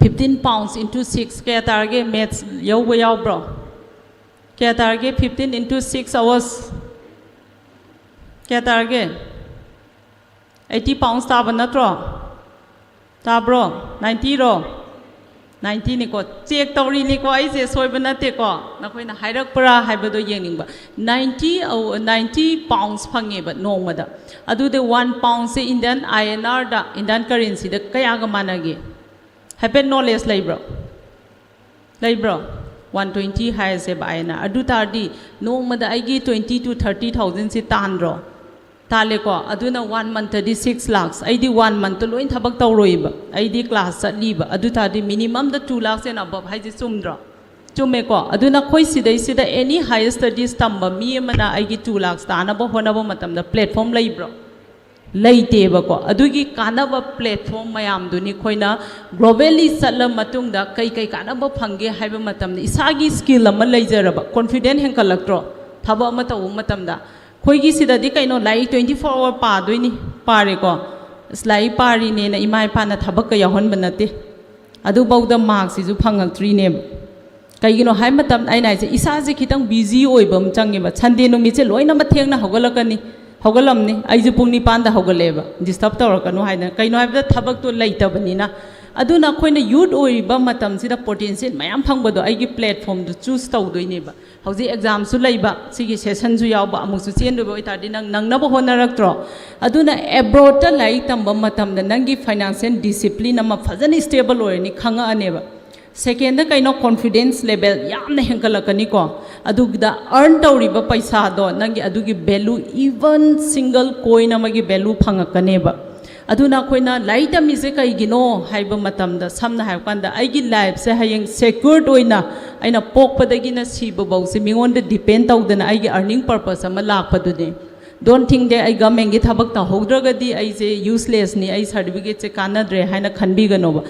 fifteen pounds into six ꯀꯌꯥ ꯇꯥꯔꯒꯦ? ꯃꯦꯠꯁ ꯌꯧꯕ ꯌꯥꯎꯕ꯭ꯔꯣ? ꯀꯌꯥ ꯇꯥꯔꯒꯦ? Fifteen into six hours ꯀꯌꯥ ꯇꯥꯔꯒꯦ? Eighty pounds ꯇꯥꯕ ꯅꯠꯇ꯭ꯔꯣ? ꯇꯥꯕ꯭ꯔꯣ? Ninetyꯔꯣ? Ninetyꯅꯤꯀꯣ꯫ ꯆꯦꯛ ꯇꯧꯔꯤꯅꯤꯀꯣ ꯑꯩꯁꯦ, ꯁꯣꯏꯕ ꯅꯠꯇꯦꯀꯣ꯫ ꯅꯈꯣꯏꯅ ꯍꯥꯏꯔꯛꯄ꯭ꯔꯥ ꯍꯥꯏꯕꯗꯣ ꯌꯦꯡꯅꯤꯡꯕ꯫ Ninety, ninety pounds ꯐꯪꯉꯦꯕ ꯅꯣꯡꯃꯗ꯫ ꯑꯗꯨꯗꯤ one poundꯁꯦ Indian INRꯗ, Indian currencyꯗ ꯀꯌꯥꯒ ꯃꯥꯟꯅꯒꯦ? ꯍꯥꯏꯐꯦꯠ ꯅꯣꯂꯦꯖ ꯂꯩꯕ꯭ꯔꯣ? ꯂꯩꯕ꯭ꯔꯣ? One twenty ꯍꯥꯏꯔꯁꯦꯕ INR꯫ ꯑꯗꯨ ꯇꯥꯔꯗꯤ ꯅꯣꯡꯃꯗ ꯑꯩꯒꯤ twenty to thirty thousandꯁꯤ ꯇꯥꯟꯗ꯭ꯔꯣ? ꯇꯥꯜꯂꯦꯀꯣ꯫ ꯑꯗꯨꯅ one monthꯇꯗꯤ six lakhs꯫ ꯑꯩꯗꯤ one monthꯇ ꯂꯣꯏ ꯊꯕꯛ ꯇꯧꯔꯣꯏꯕ, ꯑꯩꯗꯤ ꯀ꯭ꯂꯥꯁ ꯆꯠꯂꯤꯕ꯫ ꯑꯗꯨ ꯇꯥꯔꯗꯤ minimumꯗ two lakhs and above ꯍꯥꯏꯁꯦ ꯆꯨꯝꯗ꯭ꯔꯣ? ꯆꯨꯝꯃꯦꯀꯣ꯫ ꯑꯗꯨꯅ ꯑꯩꯈꯣꯏ ꯁꯤꯗꯩꯁꯤꯗ any higher studies ꯇꯝꯕ ꯃꯤ ꯑꯃꯅ ꯑꯩꯒꯤ two lakhs ꯇꯥꯅꯕ ꯍꯣꯠꯅꯕ ꯃꯇꯝꯗ platform ꯂꯩꯕ꯭ꯔꯣ? ꯂꯩꯇꯦꯕꯀꯣ꯫ ꯑꯗꯨꯒꯤ ꯀꯥꯟꯅꯕ platform ꯃꯌꯥꯝꯗꯨꯅꯤ ꯑꯩꯈꯣꯏꯅ globally ꯆꯠꯂ ꯃꯇꯨꯡꯗ ꯀꯩ ꯀꯩ ꯀꯥꯟꯅꯕ ꯐꯪꯒꯦ ꯍꯥꯏꯕ ꯃꯇꯝꯗ, ꯏꯁꯥꯒꯤ skill ꯑꯃ ꯂꯩꯖꯔꯕ, confident ꯍꯦꯟꯒꯠꯂꯛꯇ꯭ꯔꯣ? ꯊꯕꯛ ꯑꯃ ꯇꯧꯕ ꯃꯇꯝꯗ ꯑꯩꯈꯣꯏꯒꯤ ꯁꯤꯗꯗꯤ ꯀꯩꯅꯣ, ꯂꯥꯏꯔꯤꯛ twenty four hour ꯄꯥꯗꯣꯏꯅꯤ, ꯄꯥꯔꯦꯀꯣ꯫ ꯑꯁ, ꯂꯥꯏꯔꯤꯛ ꯄꯥꯔꯤꯅꯦꯅ ꯏꯃꯥ ꯏꯄꯥꯅ ꯊꯕꯛꯀ ꯌꯥꯎꯍꯟꯕ ꯅꯠꯇꯦ꯫ ꯑꯗꯨꯐꯥꯎꯗ ꯃꯥꯔꯛꯁꯤꯁꯨ ꯐꯪꯉꯛꯇ꯭ꯔꯤꯅꯦꯕ꯫ ꯀꯩꯒꯤꯅꯣ ꯍꯥꯏ ꯃꯇꯝꯗ ꯑꯩꯅ ꯍꯥꯏꯁꯦ, ꯏꯁꯥꯁꯦ ꯈꯤꯇꯪ ꯕꯤꯖꯤ ꯑꯣꯏꯕ ꯑꯃ ꯆꯪꯉꯦꯕ꯫ ꯁꯟꯗꯦ ꯅꯨꯃꯤꯠꯁꯦ ꯂꯣꯏꯅꯃꯛ ꯊꯦꯡꯅ ꯍꯧꯒꯠꯂꯛꯀꯅꯤ, ꯍꯧꯒꯠꯂꯝꯅꯤ꯫ ꯑꯩꯁꯨ ꯄꯨꯡ ꯅꯤꯄꯥꯟꯗ ꯍꯧꯒꯠꯂꯛꯑꯦꯕ, ꯗꯤꯁꯇꯔꯕ ꯇꯧꯔꯛꯀꯅꯨ ꯍꯥꯏꯗꯅ꯫ ꯀꯩꯅꯣ ꯍꯥꯏꯕꯗ ꯊꯕꯛꯇꯣ ꯂꯩꯇꯕꯅꯤꯅ꯫ ꯑꯗꯨꯅ ꯑꯩꯈꯣꯏꯅ ꯌꯨꯠ ꯑꯣꯏꯔꯤꯕ ꯃꯇꯝꯁꯤꯗ ꯄꯣꯇꯦꯟꯁꯤꯌꯦꯜ ꯃꯌꯥꯝ ꯐꯪꯕꯗꯣ ꯑꯩꯒꯤ ꯄ꯭ꯂꯦꯠꯐꯣꯝꯗꯨ ꯆꯨꯁ ꯇꯧꯗꯣꯏꯅꯦꯕ꯫ ꯍꯧꯖꯤꯛ ꯑꯦꯛꯖꯥꯝꯁꯨ ꯂꯩꯕ, ꯁꯤꯒꯤ ꯁꯦꯁꯟꯁꯨ ꯌꯥꯎꯕ, ꯑꯃꯨꯛꯁꯨ ꯆꯦꯟꯗꯣꯏꯕ ꯑꯣꯏꯇꯥꯔꯗꯤ ꯅꯪ ꯅꯪꯅꯕ ꯍꯣꯠꯅꯔꯛꯇ꯭ꯔꯣ? ꯑꯗꯨꯅ ꯑꯦꯕ꯭ꯔꯣꯗꯇ ꯂꯥꯏꯔꯤꯛ ꯇꯝꯕ ꯃꯇꯝꯗ ꯅꯪꯒꯤ ꯐꯥꯏꯅꯥꯟꯁꯤꯌꯦꯜ ꯗꯤꯁꯤꯄ꯭ꯂꯤꯟ ꯑꯃ ꯐꯖꯅ ꯁ꯭ꯇꯦꯕꯜ ꯑꯣꯏꯔꯅꯤ, ꯈꯪꯉꯛꯑꯅꯦꯕ꯫ ꯁꯦꯀꯦꯟꯗ ꯀꯩꯅꯣ? ꯀꯣꯟꯐꯤꯗꯦꯟꯁ ꯂꯦꯚꯦꯜ ꯌꯥꯝꯅ ꯍꯦꯟꯒꯠꯂꯛꯀꯅꯤꯀꯣ꯫ ꯑꯗꯨꯗ ꯑꯔꯟ ꯇꯧꯔꯤꯕ ꯄꯩꯁꯥꯗꯣ, ꯅꯪꯒꯤ ꯑꯗꯨꯒꯤ ꯚꯦꯂꯨ, ꯏꯚꯟ ꯁꯤꯡꯒꯜ ꯀꯣꯏꯟ ꯑꯃꯒꯤ ꯚꯦꯂꯨ ꯐꯪꯉꯛꯀꯅꯦꯕ꯫ ꯑꯗꯨꯅ ꯑꯩꯈꯣꯏꯅ ꯂꯥꯏꯔꯤꯛ ꯇꯝꯃꯤꯁꯦ ꯀꯩꯒꯤꯅꯣ ꯍꯥꯏꯕ ꯃꯇꯝꯗ, ꯁꯝꯅ ꯍꯥꯏꯕ ꯀꯥꯟꯗ, ꯑꯩꯒꯤ ꯂꯥꯏꯐꯁꯦ ꯍꯌꯦꯡ ꯁꯦꯀ꯭ꯌꯨꯔꯗ ꯑꯣꯏꯅ ꯑꯩꯅ ꯄꯣꯛꯄꯗꯒꯤꯅ ꯁꯤꯕ ꯐꯥꯎꯁꯦ ꯃꯤꯉꯣꯟꯗ ꯗꯤꯄꯦꯟ ꯇꯧꯗꯅ ꯑꯩꯒꯤ ꯑꯔꯅꯤꯡ ꯄꯔꯄꯁ ꯑꯃ ꯂꯥꯛꯄꯗꯨꯅꯦ꯫ Don't think that ꯑꯩ ꯒꯃꯦꯟꯒꯤ ꯊꯕꯛ ꯇꯧꯍꯧꯗ꯭ꯔꯒꯗꯤ ꯑꯩꯁꯦ ꯌꯨꯁꯂꯦꯁꯅꯤ, ꯑꯩ ꯁꯥꯔꯇꯤꯐꯤꯀꯦꯠꯁꯦ ꯀꯥꯟꯅꯗ꯭ꯔꯦ ꯍꯥꯏꯅ ꯈꯟꯕꯤꯒꯅꯣꯕ꯫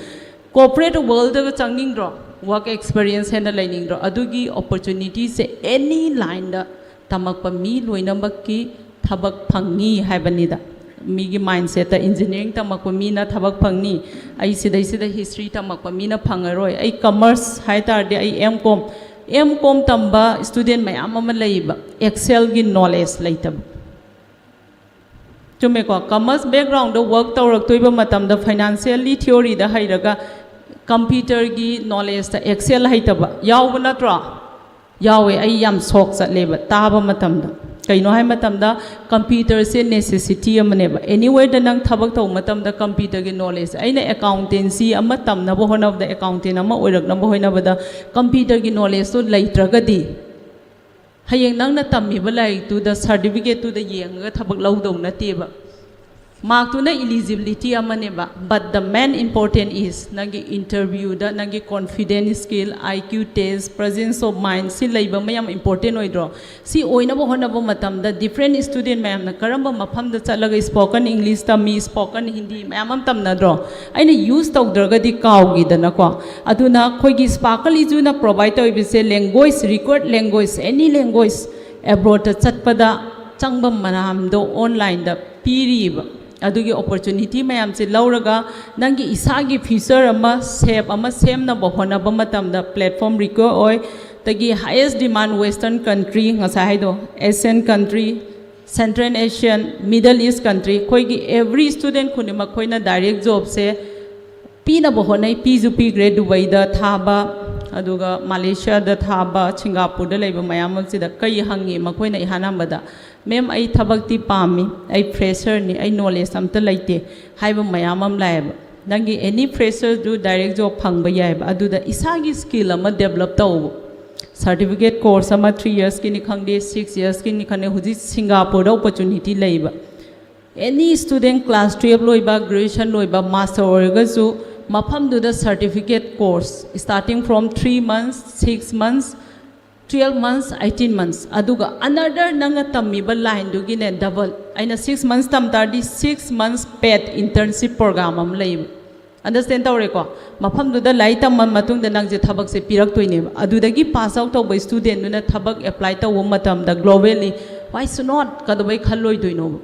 ꯀꯣꯔꯄꯣꯔꯦꯠ ꯋꯥꯔꯜꯗꯒ ꯆꯪꯅꯤꯡꯗ꯭ꯔꯣ? Work experience ꯍꯦꯟꯅ ꯂꯩꯅꯤꯡꯗ꯭ꯔꯣ? ꯑꯗꯨꯒꯤ opportunityꯁꯦ any lineꯗ ꯇꯝꯃꯛꯄ ꯃꯤ ꯂꯣꯏꯅꯃꯛꯀꯤ ꯊꯕꯛ ꯐꯪꯉꯤ ꯍꯥꯏꯕꯅꯤꯗ꯫ ꯃꯤꯒꯤ mindsetꯇ engineering ꯇꯝꯃꯛꯄ ꯃꯤꯅ ꯊꯕꯛ ꯐꯪꯅꯤ, ꯑꯩ ꯁꯤꯗꯩꯁꯤꯗ history ꯇꯝꯃꯛꯄ ꯃꯤꯅ ꯐꯪꯉꯔꯣꯏ, ꯑꯩ commerce ꯍꯥꯏ ꯇꯥꯔꯗꯤ ꯑꯩ M.Com, M.Com ꯇꯝꯕ student ꯃꯌꯥꯝ ꯑꯃ ꯂꯩꯌꯦꯕ, Excelꯒꯤ knowledge ꯂꯩꯇꯕ꯫ ꯆꯨꯝꯃꯦꯀꯣ? Commerce backgroundꯗ work ꯇꯧꯔꯛꯇꯣꯏꯕ ꯃꯇꯝꯗ financially theoryꯗ ꯍꯩꯔꯒ computerꯒꯤ knowledgeꯇ Excel ꯍꯩꯇꯕ ꯌꯥꯎꯕ ꯅꯠꯇ꯭ꯔꯣ? ꯌꯥꯎꯋꯦ꯫ ꯑꯩ ꯌꯥꯝ shock ꯆꯠꯂꯦꯕ ꯇꯥꯕ ꯃꯇꯝꯗ꯫ ꯀꯩꯅꯣ ꯍꯥꯏ ꯃꯇꯝꯗ computerꯁꯦ necessity ꯑꯃꯅꯦꯕ꯫ Anywhereꯗ ꯅꯪ ꯊꯕꯛ ꯇꯧꯕ ꯃꯇꯝꯗ computerꯒꯤ knowledge, ꯑꯩꯅ accountancy ꯑꯃ ꯇꯝꯅꯕ ꯍꯣꯠꯅꯕꯗ, accountant ꯑꯃ ꯑꯣꯏꯔꯛꯅꯕ ꯍꯣꯠꯅꯕꯗ computerꯒꯤ knowledgeꯇꯣ ꯂꯩꯇ꯭ꯔꯒꯗꯤ ꯍꯌꯦꯡ ꯅꯪꯅ ꯇꯝꯃꯤꯕ ꯂꯥꯏꯔꯤꯛꯇꯨꯗ certificateꯇꯨꯗ ꯌꯦꯡꯉꯒ ꯊꯕꯛ ꯂꯧꯗꯧ ꯅꯠꯇꯦꯕ꯫ Markꯇꯨꯅ eligibility ꯑꯃꯅꯦꯕ, but the main important is ꯅꯪꯒꯤ interviewꯗ ꯅꯪꯒꯤ confidence, skill, I Q test, presence of mind ꯁꯤ ꯂꯩꯕ ꯑꯃ ꯌꯥꯝ important ꯑꯣꯏꯗ꯭ꯔꯣ? ꯁꯤ ꯑꯣꯏꯅꯕ ꯍꯣꯠꯅꯕ ꯃꯇꯝꯗ different student ꯃꯌꯥꯝꯅ ꯀꯔꯝꯕ ꯃꯐꯝꯗ ꯆꯠꯂꯒ spoken English ꯇꯝꯃꯤ, spoken Hindi ꯃꯌꯥꯝ ꯑꯃ ꯇꯝꯅꯗ꯭ꯔꯣ? ꯑꯩꯅ use ꯇꯧꯗ꯭ꯔꯒꯗꯤ ꯀꯥꯎꯈꯤꯗꯅꯀꯣ꯫ ꯑꯗꯨꯅ ꯑꯩꯈꯣꯏꯒꯤ Sparkle Eduꯅ provide ꯇꯧꯔꯤꯕꯁꯦ language, required language, any language abroadꯇ ꯆꯠꯄꯗ ꯆꯪꯕ ꯃꯌꯥꯝꯗꯣ onlineꯗ ꯄꯤꯔꯤꯕ꯫ ꯑꯗꯨꯒꯤ opportunity ꯃꯌꯥꯝꯁꯦ ꯂꯧꯔꯒ ꯅꯪꯒꯤ ꯏꯁꯥꯒꯤ future ꯑꯃ safe ꯑꯃ ꯁꯦꯝꯅꯕ ꯍꯣꯠꯅꯕ ꯃꯇꯝꯗ platform require ꯑꯣꯏ꯫ ꯑꯗꯒꯤ highest demand western country, ꯉꯁꯥꯏ ꯍꯥꯏꯗꯣ, Asian country, Central Asian, Middle East country, ꯑꯩꯈꯣꯏꯒꯤ every student ꯈꯨꯗꯤꯡꯃꯛ ꯑꯩꯈꯣꯏꯅ direct jobꯁꯦ ꯄꯤꯅꯕ ꯍꯣꯠꯅꯩ꯫ ꯄꯤꯁꯨ ꯄꯤꯈ꯭ꯔꯦ, ꯗꯨꯕꯩꯗ ꯊꯥꯕ, ꯑꯗꯨꯒ ꯃꯂꯦꯁꯤꯌꯥꯗ ꯊꯥꯕ, ꯁꯤꯡꯒꯥꯄꯨꯔꯗ ꯂꯩꯕ ꯃꯌꯥꯝ ꯑꯁꯤꯗ ꯀꯩ ꯍꯪꯉꯤ ꯃꯈꯣꯏꯅ ꯏꯍꯥꯟ ꯍꯥꯟꯕꯗ? "Ma'am, ꯑꯩ ꯊꯕꯛꯇꯤ ꯄꯥꯝꯃꯤ, ꯑꯩ fresherꯅꯤ, ꯑꯩ knowledge ꯑꯝꯇ ꯂꯩꯇꯦ" ꯍꯥꯏꯕ ꯃꯌꯥꯝ ꯑꯃ ꯂꯥꯛꯑꯦꯕ꯫ ꯅꯪꯒꯤ any fresherꯗꯨ direct job ꯐꯪꯕ ꯌꯥꯏꯑꯕ꯫ ꯑꯗꯨꯗ ꯏꯁꯥꯒꯤ skill ꯑꯃ develop ꯇꯧꯕ, certificate course ꯑꯃ three yearsꯀꯤꯅꯤ ꯈꯪꯗꯦ, six yearsꯀꯤꯅꯤ ꯈꯪꯗꯦ, ꯍꯧꯖꯤꯛ ꯁꯤꯡꯒꯥꯄꯨꯔꯗ opportunity ꯂꯩꯕ꯫ Any student class twelve ꯂꯣꯏꯕ, graduation ꯂꯣꯏꯕ, master ꯑꯣꯏꯔꯒꯁꯨ ꯃꯐꯝꯗꯨꯗ certificate course starting from three months, six months, twelve months, eighteen months, ꯑꯗꯨꯒ another ꯅꯪꯅ ꯇꯝꯃꯤꯕ lineꯗꯨꯒꯤꯅꯦ double꯫ ꯑꯩꯅ six months ꯇꯝ ꯇꯥꯔꯗꯤ six months paid internship program ꯑꯃ ꯂꯩꯌꯦꯕ꯫ ꯑꯟꯗꯔꯁ꯭ꯇꯦꯟ ꯇꯧꯔꯦꯀꯣ? ꯃꯐꯝꯗꯨꯗ ꯂꯥꯏꯔꯤꯛ ꯇꯝꯃ ꯃꯇꯨꯡꯗ ꯅꯪꯁꯦ ꯊꯕꯛꯁꯦ ꯄꯤꯔꯛꯇꯣꯏꯅꯦꯕ꯫ ꯑꯗꯨꯗꯒꯤ ꯄꯥꯁ ꯑꯥꯎꯠ ꯇꯧꯕ ꯏꯁꯇꯨꯗꯦꯟꯗꯨꯅ ꯊꯕꯛ ꯑꯦꯄ꯭ꯂꯥꯏ ꯇꯧꯕ ꯃꯇꯝꯗ globally, "Why so not?" ꯀꯩꯗꯧꯕꯩ ꯈꯜꯂꯣꯏꯗꯣꯏꯅꯣꯕ?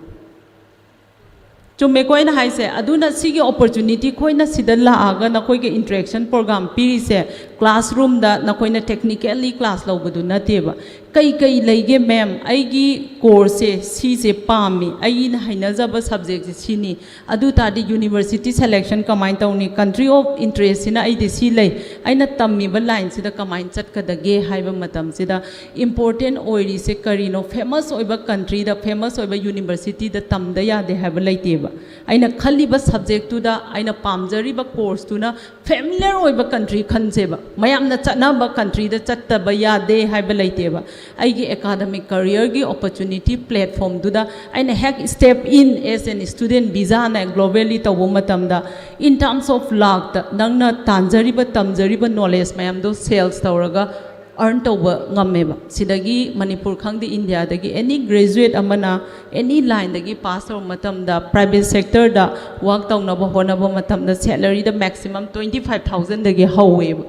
ꯆꯨꯝꯃꯦꯀꯣ ꯑꯩꯅ ꯍꯥꯏꯁꯦ? ꯑꯗꯨꯅ ꯁꯤꯒꯤ ꯑꯣꯄꯣꯔꯆꯨꯅꯤꯇꯤ ꯑꯩꯈꯣꯏꯅ ꯁꯤꯗ ꯂꯥꯛꯑꯒ ꯅꯈꯣꯏꯒꯤ ꯏꯟꯇꯔꯦꯛꯁꯟ ꯄ꯭ꯔꯣꯒ꯭ꯔꯥꯝ ꯄꯤꯔꯤꯁꯦ, ꯀ꯭ꯂꯥꯁꯔꯨꯝꯗ ꯅꯈꯣꯏꯅ ꯇꯦꯛꯅꯤꯀꯦꯜꯂꯤ ꯀ꯭ꯂꯥꯁ ꯂꯧꯕꯗꯨ ꯅꯠꯇꯦꯕ꯫ "ꯀꯩ ꯀꯩ ꯂꯩꯒꯦ ꯃꯦꯝ? ꯑꯩꯒꯤ ꯀꯣꯔꯁꯁꯦ ꯁꯤꯁꯦ ꯄꯥꯝꯃꯤ, ꯑꯩꯅ ꯍꯩꯅꯖꯕ ꯁꯕꯖꯦꯛꯁꯦ ꯁꯤꯅꯤ, ꯑꯗꯨ ꯇꯥꯔꯗꯤ ꯌꯨꯅꯤꯚꯔꯁꯤꯇꯤ ꯁꯦꯂꯦꯛꯁꯟ ꯀꯃꯥꯏꯅ ꯇꯧꯅꯤ? Country of interest ꯁꯤꯅ ꯑꯩꯗꯤ ꯁꯤ ꯂꯩ, ꯑꯩꯅ ꯇꯝꯃꯤꯕ ꯂꯥꯏꯟꯁꯤꯗ ꯀꯃꯥꯏꯅ ꯆꯠꯀꯗꯒꯦ?" ꯍꯥꯏꯕ ꯃꯇꯝꯁꯤꯗ ꯏꯝꯄꯣꯔꯇꯦꯟ ꯑꯣꯏꯔꯤꯁꯦ ꯀꯔꯤꯅꯣ? ꯐꯦꯃꯁ ꯑꯣꯏꯕ ꯀꯟꯇ꯭ꯔꯤꯗ, ꯐꯦꯃꯁ ꯑꯣꯏꯕ ꯌꯨꯅꯤꯚꯔꯁꯤꯇꯤꯗ ꯇꯝꯗ ꯌꯥꯗꯦ ꯍꯥꯏꯕ ꯂꯩꯇꯦꯕ꯫ ꯑꯩꯅ ꯈꯜꯂꯤꯕ ꯁꯕꯖꯦꯛꯇꯨꯗ, ꯑꯩꯅ ꯄꯥꯝꯖꯔꯤꯕ ꯀꯣꯔꯁꯇꯨꯅ ꯐꯦꯃꯤꯂꯤꯌꯔ ꯑꯣꯏꯕ ꯀꯟꯇ꯭ꯔꯤ ꯈꯟꯁꯦꯕ꯫ ꯃꯌꯥꯝꯅ ꯆꯠꯅꯕ ꯀꯟꯇ꯭ꯔꯤꯗ ꯆꯠꯇꯕ ꯌꯥꯗꯦ ꯍꯥꯏꯕ ꯂꯩꯇꯦꯕ꯫ ꯑꯩꯒꯤ ꯑꯦꯀꯥꯗꯃꯤꯛ ꯀꯔꯤꯌꯔꯒꯤ ꯑꯣꯄꯣꯔꯆꯨꯅꯤꯇꯤ ꯄ꯭ꯂꯦꯠꯐꯣꯝꯗꯨꯗ ꯑꯩꯅ ꯍꯦꯛ step in as an student visa ꯅ globally ꯇꯧꯕ ꯃꯇꯝꯗ, in terms of ꯂꯥꯛꯇ ꯅꯪꯅ ꯇꯥꯟꯖꯔꯤꯕ, ꯇꯝꯖꯔꯤꯕ ꯅꯣꯂꯦꯖ ꯃꯌꯥꯝꯗꯣ ꯁꯦꯜꯁ ꯇꯧꯔꯒ ꯑꯔꯟ ꯇꯧꯕ ꯉꯝꯃꯦꯕ꯫ ꯁꯤꯗꯒꯤ ꯃꯅꯤꯄꯨꯔ ꯈꯪꯗꯦ, ꯏꯟꯗꯤꯌꯥꯗꯒꯤ ꯑꯦꯅꯤ ꯒ꯭ꯔꯦꯖꯨꯋꯦꯠ ꯑꯃꯅ ꯑꯦꯅꯤ ꯂꯥꯏꯟꯗꯒꯤ ꯄꯥꯁ ꯇꯧꯔꯛꯄ ꯃꯇꯝꯗ, ꯄ꯭ꯔꯥꯏꯚꯦꯠ ꯁꯦꯛꯇꯔꯗ ꯋꯥꯛ ꯇꯧꯅꯕ ꯍꯣꯠꯅꯕ ꯃꯇꯝꯗ, ꯁꯦꯂꯔꯤꯗ ꯃꯦꯛꯁꯤꯃꯝ twenty five thousand ꯗꯒꯤ ꯍꯧꯋꯦꯕ꯫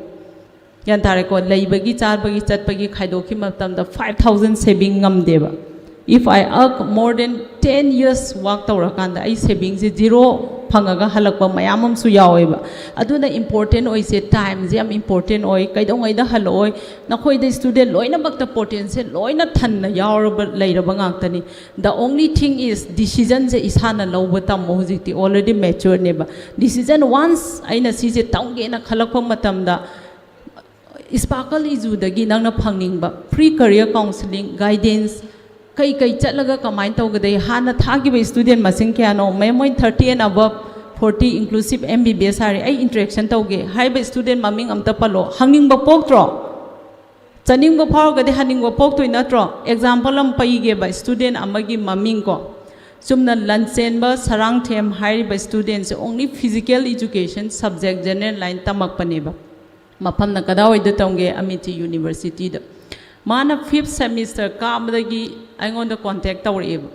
ꯒ꯭ꯌꯥꯟ ꯇꯥꯔꯦꯀꯣ? ꯂꯩꯕꯒꯤ, ꯆꯥꯕꯒꯤ, ꯆꯠꯄꯒꯤ ꯈꯥꯏꯗꯣꯛꯈꯤꯕ ꯃꯇꯝꯗ five thousand ꯁꯦꯚꯤꯡ ꯉꯝꯗꯦꯕ꯫ If I work more than ten years work ꯇꯧꯔꯀꯥꯟꯗ ꯑꯩ ꯁꯦꯚꯤꯡꯁꯦ ꯖꯤꯔꯣ ꯐꯪꯉꯒ ꯍꯜꯂꯛꯄ ꯃꯌꯥꯝ ꯑꯃꯁꯨ ꯌꯥꯎꯋꯦꯕ꯫ ꯑꯗꯨꯅ ꯏꯝꯄꯣꯔꯇꯦꯟ ꯑꯣꯏꯁꯦ, ꯇꯥꯏꯝꯁꯦ ꯌꯥꯝ ꯏꯝꯄꯣꯔꯇꯦꯟ ꯑꯣꯏ꯫ ꯀꯩꯗꯧꯉꯩꯗ ꯍꯜꯂꯛꯑꯣꯏ? ꯅꯈꯣꯏꯗ ꯏꯁꯇꯨꯗꯦꯟ ꯂꯣꯏꯅꯃꯛꯇ ꯄꯣꯇꯦꯟꯁꯤꯌꯦꯜ ꯂꯣꯏꯅ ꯊꯟꯅ ꯌꯥꯎꯔꯕ, ꯂꯩꯔꯕ ꯉꯥꯛꯇꯅꯤ꯫ The only thing is, decision ꯁꯦ ꯏꯁꯥꯅ ꯂꯧꯕ ꯇꯝꯃꯣ꯫ ꯍꯧꯖꯤꯛꯇꯤ already mature ꯅꯦꯕ꯫ Decision once ꯑꯩꯅ ꯁꯤꯁꯦ ꯇꯝꯒꯦꯅ ꯈꯜꯂꯛꯄ ꯃꯇꯝꯗ, ꯁ꯭ꯄꯥꯔꯀꯜ ꯏꯖꯨꯗꯒꯤ ꯅꯪꯅ ꯐꯪꯅꯤꯡꯕ free career counselling, guidance, ꯀꯩ ꯀꯩ ꯆꯠꯂꯒ ꯀꯃꯥꯏꯅ ꯇꯧꯒꯗꯒꯦ? ꯍꯥꯟꯅ ꯊꯥꯈꯤꯕ ꯏꯁꯇꯨꯗꯦꯟ ꯃꯁꯤꯡ ꯀꯌꯥꯅꯣ? ꯃꯦꯝ ꯍꯣꯏ thirty and above, forty inclusive M B B S ꯍꯥꯏꯔꯦ, ꯑꯩ ꯏꯟꯇꯔꯦꯛꯁꯟ ꯇꯧꯒꯦ ꯍꯥꯏꯕ ꯏꯁꯇꯨꯗꯦꯟ ꯃꯃꯤꯡ ꯑꯝꯇ ꯄꯜꯂꯣ꯫ ꯍꯪꯅꯤꯡꯕ ꯄꯣꯛꯇ꯭ꯔꯣ? ꯆꯠꯅꯤꯡꯕ ꯐꯥꯎꯔꯒꯗꯤ ꯍꯟꯅꯤꯡꯕ ꯄꯣꯛꯇꯣꯏ ꯅꯠꯇ꯭ꯔꯣ? ꯑꯦꯛꯖꯥꯝꯄꯜ ꯑꯃ ꯄꯩꯒꯦꯕ, ꯏꯁꯇꯨꯗꯦꯟ ꯑꯃꯒꯤ ꯃꯃꯤꯡ ꯀꯣ, ꯆꯨꯝꯅ ꯂꯟꯆꯦꯟꯕ ꯁꯔꯥꯡꯊꯦꯝ ꯍꯥꯏꯔꯤꯕ ꯏꯁꯇꯨꯗꯦꯟꯁꯦ only physical education subject general line ꯇꯝꯃꯛꯄꯅꯦꯕ꯫ ꯃꯐꯝꯅ ꯀꯗꯥꯏꯋꯥꯏꯗ ꯇꯝꯒꯦ? ꯑꯃꯤꯇꯤ ꯌꯨꯅꯤꯚꯔꯁꯤꯇꯤꯗ꯫ ꯃꯥꯅ fifth semester ꯀꯥꯕꯗꯒꯤ ꯑꯩꯉꯣꯟꯗ ꯀꯣꯟꯇꯦꯛ ꯇꯧꯔꯛꯑꯦꯕ,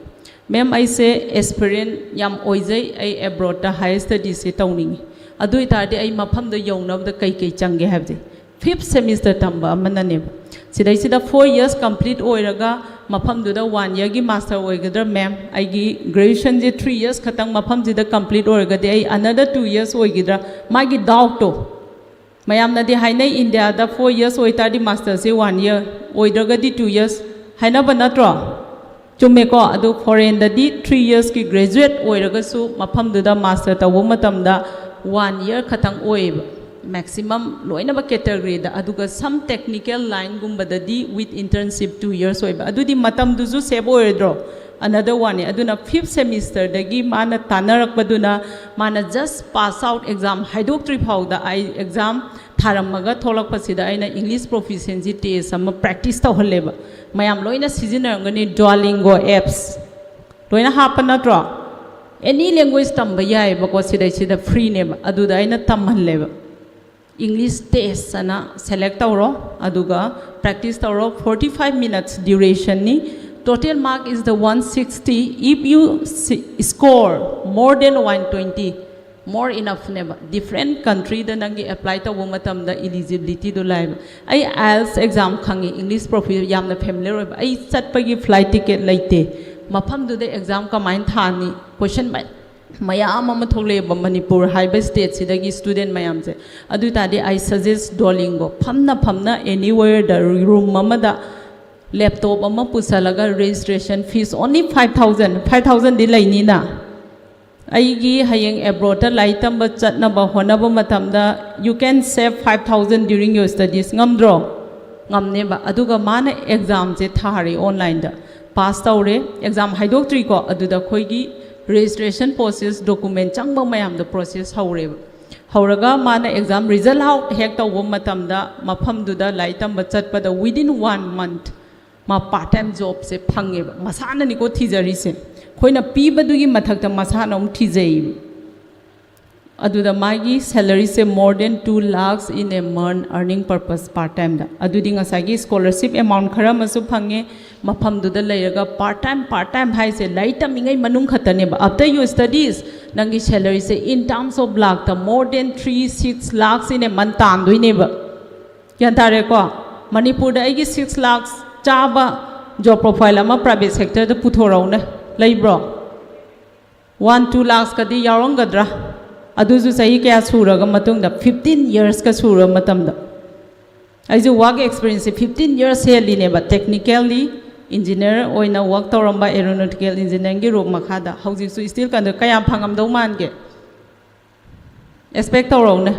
"ꯃꯦꯝ, ꯑꯩꯁꯦ ꯑꯦꯁꯄꯤꯔꯦꯟ ꯌꯥꯝ ꯑꯣꯏꯖꯩ, ꯑꯩ ꯑꯦꯕ꯭ꯔꯣꯗꯇ ꯍꯥꯌꯔ ꯁ꯭ꯇꯗꯤꯁꯁꯦ ꯇꯧꯅꯤꯡꯉꯤ, ꯑꯗꯨ ꯑꯣꯏꯇꯥꯔꯗꯤ ꯑꯩ ꯃꯐꯝꯗꯣ ꯌꯧꯅꯕꯗ ꯀꯩ ꯀꯩ ꯆꯪꯒꯦ ꯍꯥꯏꯕꯗꯤ, fifth semester ꯇꯝꯕ ꯑꯃꯅꯅꯦꯕ꯫ ꯁꯤꯗꯩꯁꯤꯗ four years complete ꯑꯣꯏꯔꯒ ꯃꯐꯝꯗꯨꯗ one yearꯒꯤ master ꯑꯣꯏꯒꯗ꯭ꯔꯥ ꯃꯦꯝ? ꯑꯩꯒꯤ graduationꯁꯦ three years ꯈꯛꯇꯪ ꯃꯐꯝꯁꯤꯗ complete ꯑꯣꯏꯔꯒꯗꯤ ꯑꯩ another two years ꯑꯣꯏꯒꯗ꯭ꯔꯥ? ꯃꯥꯒꯤ doubtꯇꯣ꯫ ꯃꯌꯥꯝꯅꯗꯤ ꯍꯥꯏꯅꯩ, ꯏꯟꯗꯤꯌꯥꯗ four years ꯑꯣꯏꯇꯥꯔꯗꯤ masterꯁꯦ one year, ꯑꯣꯏꯗ꯭ꯔꯒꯗꯤ two years ꯍꯥꯏꯅꯕ ꯅꯠꯇ꯭ꯔꯣ? ꯆꯨꯝꯃꯦꯀꯣ? ꯑꯗꯨ foreignꯗꯗꯤ three yearsꯀꯤ graduate ꯑꯣꯏꯔꯒꯁꯨ ꯃꯐꯝꯗꯨꯗ master ꯇꯧꯕ ꯃꯇꯝꯗ one year ꯈꯛꯇꯪ ꯑꯣꯏꯌꯦꯕ, maximum ꯂꯣꯏꯅꯃꯛ categoryꯗ꯫ ꯑꯗꯨꯒ some technical lineꯒꯨꯝꯕꯗꯗꯤ with internship two years ꯑꯣꯏꯕ꯫ ꯑꯗꯨꯗꯤ ꯃꯇꯝꯗꯨꯁꯨ save ꯑꯣꯏꯔꯣꯏꯗ꯭ꯔꯣ? Another oneꯅꯤ꯫ ꯑꯗꯨꯅ fifth semesterꯗꯒꯤ ꯃꯥꯅ ꯇꯥꯟꯅꯔꯛꯄꯗꯨꯅ, ꯃꯥꯅ just pass out exam ꯍꯥꯏꯗꯣꯛꯇ꯭ꯔꯤ ꯐꯥꯎꯗ, ꯑꯩ exam ꯊꯥꯔꯝꯃꯒ ꯊꯣꯛꯂꯛꯄꯁꯤꯗ ꯑꯩꯅ English proficiency test ꯑꯃ practice ꯇꯧꯍꯜꯂꯦꯕ꯫ ꯃꯌꯥꯝ ꯂꯣꯏꯅ ꯁꯤꯖꯤꯟꯅꯔꯝꯒꯅꯤ Duolingo apps꯫ ꯂꯣꯏꯅ ꯍꯥꯞꯄ ꯅꯠꯇ꯭ꯔꯣ? Any language ꯇꯝꯕ ꯌꯥꯏꯑꯕꯀꯣ, ꯁꯤꯗꯩꯁꯤꯗ freeꯅꯦꯕ꯫ ꯑꯗꯨꯗ ꯑꯩꯅ ꯇꯝꯍꯜꯂꯦꯕ꯫ English test ꯑꯅ select ꯇꯧꯔꯣ, ꯑꯗꯨꯒ practice ꯇꯧꯔꯣ꯫ Forty five minutes durationꯅꯤ꯫ Total mark is the one sixty. If you si- score more than one twenty, more enoughꯅꯦꯕ꯫ Different countryꯗ ꯅꯪꯒꯤ apply ꯇꯧꯕ ꯃꯇꯝꯗ eligibilityꯗꯣ ꯂꯥꯛꯑꯦꯕ꯫ ꯑꯩ IELTS exam ꯈꯪꯉꯤ, English profi ꯌꯥꯝꯅ familiar ꯑꯣꯏꯕ꯫ ꯑꯩ ꯆꯠꯄꯒꯤ flight ticket ꯂꯩꯇꯦ꯫ ꯃꯐꯝꯗꯨꯗ exam ꯀꯃꯥꯏꯅ ꯊꯥꯅꯤ? Question ꯃꯌꯥꯝ ꯑꯃ ꯊꯣꯛꯂꯛꯑꯦꯕ, ꯃꯅꯤꯄꯨꯔ ꯍꯥꯏꯕ stateꯁꯤꯗꯒꯤ student ꯃꯌꯥꯝꯁꯦ꯫ ꯑꯗꯨ ꯑꯣꯏ ꯇꯥꯔꯗꯤ I suggest Duolingo꯫ ꯐꯝꯅ ꯐꯝꯅ anywhereꯗ, room ꯑꯃꯗ laptop ꯑꯃ ꯄꯨꯁꯜꯂꯒ registration fees only five thousand, five thousandꯗꯤ ꯂꯩꯅꯤꯅ꯫ ꯑꯩꯒꯤ ꯍꯌꯦꯡ abroadꯇ ꯂꯥꯏꯔꯤꯛ ꯇꯝꯕ ꯆꯠꯅꯕ ꯍꯣꯠꯅꯕ ꯃꯇꯝꯗ you can save five thousand during your studies꯫ ꯉꯝꯗ꯭ꯔꯣ? ꯉꯝꯅꯦꯕ꯫ ꯑꯗꯨꯒ ꯃꯥꯅ examꯁꯦ ꯊꯥꯔꯦ, onlineꯗ pass ꯇꯧꯔꯦ, exam ꯍꯥꯏꯗꯣꯛꯇ꯭ꯔꯤꯀꯣ꯫ ꯑꯗꯨꯗ ꯑꯩꯈꯣꯏꯒꯤ registration process, document ꯆꯪꯕ ꯃꯌꯥꯝꯗꯣ process ꯍꯧꯔꯦꯕ꯫ ꯍꯧꯔꯒ ꯃꯥꯅ exam result out ꯍꯦꯛ ꯇꯧꯕ ꯃꯇꯝꯗ, ꯃꯐꯝꯗꯨꯗ ꯂꯥꯏꯔꯤꯛ ꯇꯝꯕ ꯆꯠꯄꯗ within one month ꯃꯥ part time jobꯁꯦ ꯐꯪꯉꯦꯕ꯫ ꯃꯁꯥꯅꯅꯤꯀꯣ ꯊꯤꯖꯔꯤꯁꯦ, ꯑꯩꯈꯣꯏꯅ ꯄꯤꯕꯗꯨꯒꯤ ꯃꯊꯛꯇ ꯃꯁꯥꯅ ꯑꯃꯨꯛ ꯊꯤꯖꯩꯕ꯫ ꯑꯗꯨꯗ ꯃꯥꯒꯤ salaryꯁꯦ more than two lakhs in a month, earning purpose part timeꯗ꯫ ꯑꯗꯨꯗꯤ ꯉꯁꯥꯏꯒꯤ scholarship amount ꯈꯔ ꯑꯃꯁꯨ ꯐꯪꯉꯦ, ꯃꯐꯝꯗꯨꯗ ꯂꯩꯔꯒ part time, part time ꯍꯥꯏꯁꯦ ꯂꯥꯏꯔꯤꯛ ꯇꯝꯃꯤꯉꯩ ꯃꯅꯨꯡ ꯈꯛꯇꯅꯦꯕ. After your studies, ꯅꯪꯒꯤ salaryꯁꯦ in terms of ꯂꯥꯛꯇ more than three six lakhsꯁꯤꯅꯦ ꯃꯟ ꯇꯥꯟꯗꯣꯏꯅꯦꯕ꯫ ꯒ꯭ꯌꯥꯟ ꯇꯥꯔꯦꯀꯣ? ꯃꯅꯤꯄꯨꯔꯗ ꯑꯩꯒꯤ six lakhs ꯆꯥꯕ job profile ꯑꯃ private sectorꯗ ꯄꯨꯊꯣꯔꯛꯎꯅꯦ꯫ ꯂꯩꯕ꯭ꯔꯣ? One two lakhsꯀꯗꯤ ꯌꯥꯎꯔꯝꯒꯗ꯭ꯔꯥ? ꯑꯗꯨꯁꯨ ꯆꯍꯤ ꯀꯌꯥ ꯁꯨꯔꯒ ꯃꯇꯨꯡꯗ? Fifteen yearsꯀ ꯁꯨꯔꯕ ꯃꯇꯝꯗ꯫ ꯑꯩꯁꯨ work experienceꯁꯦ fifteen years ꯍꯦꯜꯂꯤꯅꯦꯕ, technically engineer ꯑꯣꯏꯅ work ꯇꯧꯔꯝꯕ, aeronautical engineeringꯒꯤ roof ꯃꯈꯥꯗ꯫ ꯍꯧꯖꯤꯛꯁꯨ still ꯀꯟꯗ ꯀꯌꯥꯝ ꯐꯪꯉꯝꯗꯧ ꯃꯥꯟꯒꯦ? Expect ꯇꯧꯔꯛꯎꯅꯦ꯫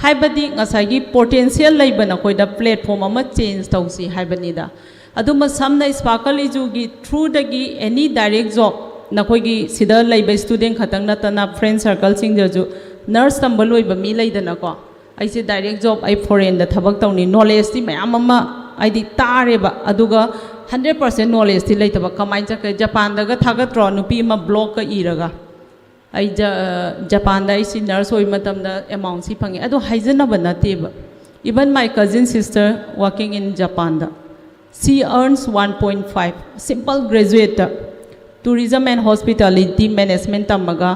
ꯍꯥꯏꯕꯗꯤ ꯉꯁꯥꯏꯒꯤ potential ꯂꯩꯕ ꯅꯈꯣꯏꯗ platform ꯑꯃ change ꯇꯧꯁꯤ ꯍꯥꯏꯕꯅꯤꯗ꯫ ꯑꯗꯨꯝꯕ ꯁꯝꯅ Sparkle Eduꯒꯤ throughꯗꯒꯤ any direct job, ꯅꯈꯣꯏꯒꯤ ꯁꯤꯗ ꯂꯩꯕ student ꯈꯛꯇꯪ ꯅꯠꯇꯅ friend circleꯁꯤꯡꯗꯁꯨ, nurse ꯇꯝꯕ ꯂꯣꯏꯕ ꯃꯤ ꯂꯩꯗꯅꯀꯣ, "ꯑꯩꯁꯦ direct job, ꯑꯩ foreignꯗ ꯊꯕꯛ ꯇꯧꯅꯤ", knowledgeꯇꯤ ꯃꯌꯥꯝ ꯑꯃ ꯍꯥꯏꯗꯤ ꯇꯥꯔꯦꯕ, ꯑꯗꯨꯒ hundred percent knowledgeꯇꯤ ꯂꯩꯇꯕ꯫ ꯀꯃꯥꯏꯅ ꯆꯠꯀꯦ? ꯖꯄꯥꯟꯗꯒ ꯊꯥꯒꯠꯇ꯭ꯔꯣ, ꯅꯨꯄꯤ ꯑꯃ blogꯀ ꯏꯔꯒ? "ꯑꯩ ꯖ-, ꯖꯄꯥꯟꯗ ꯑꯩꯁꯤ nurse ꯑꯣꯏꯕ ꯃꯇꯝꯗ amountꯁꯤ ꯐꯪꯉꯤ"꯫ ꯑꯗꯣ ꯍꯥꯏꯖꯅꯕ ꯅꯠꯇꯦꯕ꯫ Even my cousin sister working in Japanꯗ, she earns one point five, simple graduateꯇ, tourism and hospitality management ꯇꯝꯃꯒ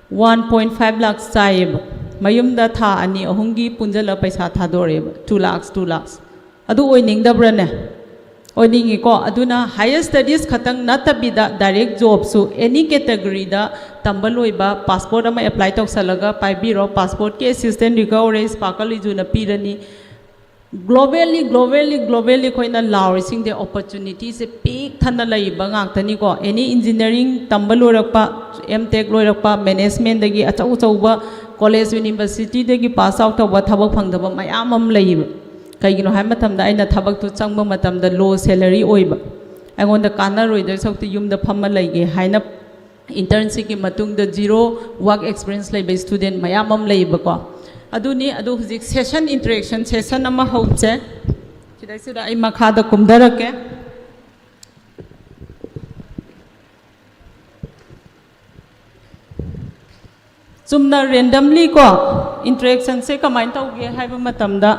one point five lakhs ꯆꯥꯏꯌꯦꯕ꯫ ꯃꯌꯨꯝꯗ ꯊꯥ ꯑꯅꯤ ꯑꯍꯨꯝꯒꯤ ꯄꯨꯟꯖꯜꯂ ꯄꯩꯁꯥ ꯊꯥꯗꯣꯔꯛꯑꯦꯕ, two lakhs, two lakhs꯫ ꯑꯗꯨ ꯑꯣꯏꯅꯤꯡꯗꯕ꯭ꯔꯅꯦ? ꯑꯣꯏꯅꯤꯡꯉꯤꯀꯣ꯫ ꯑꯗꯨꯅ higher studies ꯈꯛꯇꯪ ꯅꯠꯇꯕꯤꯗ direct jobꯁꯨ any categoryꯗ ꯇꯝꯕ ꯂꯣꯏꯕ, passport ꯑꯃ apply ꯇꯧꯁꯜꯂꯒ ꯄꯥꯏꯕꯤꯔꯣ꯫ Passportꯀꯤ assistance recovery Sparkle Eduꯅ ꯄꯤꯔꯅꯤ꯫ Globally, globally, globally ꯑꯩꯈꯣꯏꯅ ꯂꯥꯎꯔꯤꯁꯤꯡꯗꯤ opportunityꯁꯦ ꯄꯤꯛ ꯊꯟꯅ ꯂꯩꯕ ꯉꯥꯛꯇꯅꯤꯀꯣ꯫ Any engineering ꯇꯝꯕ ꯂꯣꯏꯔꯛꯄ, M Tech ꯂꯣꯏꯔꯛꯄ, managementꯗꯒꯤ ꯑꯆꯧ ꯑꯆꯧꯕ college universityꯗꯒꯤ pass out ꯇꯧꯕ ꯊꯕꯛ ꯐꯪꯗꯕ ꯃꯌꯥꯝ ꯑꯃ ꯂꯩꯌꯦꯕ꯫ ꯀꯩꯒꯤꯅꯣ ꯍꯥꯏꯕ ꯃꯇꯝꯗ ꯑꯩꯅ ꯊꯕꯛꯇꯨ ꯆꯪꯕ ꯃꯇꯝꯗ low salary ꯑꯣꯏꯕ꯫ ꯑꯩꯉꯣꯟꯗ ꯀꯥꯟꯅꯔꯣꯏꯗꯣꯏ ꯁꯔꯨꯛꯇꯤ ꯌꯨꯝꯗ ꯐꯝꯃ ꯂꯩꯒꯦ ꯍꯥꯏꯅ internshipꯀꯤ ꯃꯇꯨꯡꯗ zero work experience ꯂꯩꯕ student ꯃꯌꯥꯝ ꯑꯃ ꯂꯩꯌꯦꯕꯀꯣ꯫ ꯑꯗꯨꯅꯤ꯫ ꯑꯗꯨ ꯍꯧꯖꯤꯛ session, interaction session ꯑꯃ ꯍꯧꯁꯦ꯫ ꯁꯤꯗꯩꯁꯤꯗ ꯑꯩ ꯃꯈꯥꯗ ꯀꯨꯝꯊꯔꯛꯀꯦ꯫ ꯆꯨꯝꯅ randomly ꯀꯣ, interactionꯁꯦ ꯀꯃꯥꯏꯅ ꯇꯧꯒꯦ ꯍꯥꯏꯕ ꯃꯇꯝꯗ,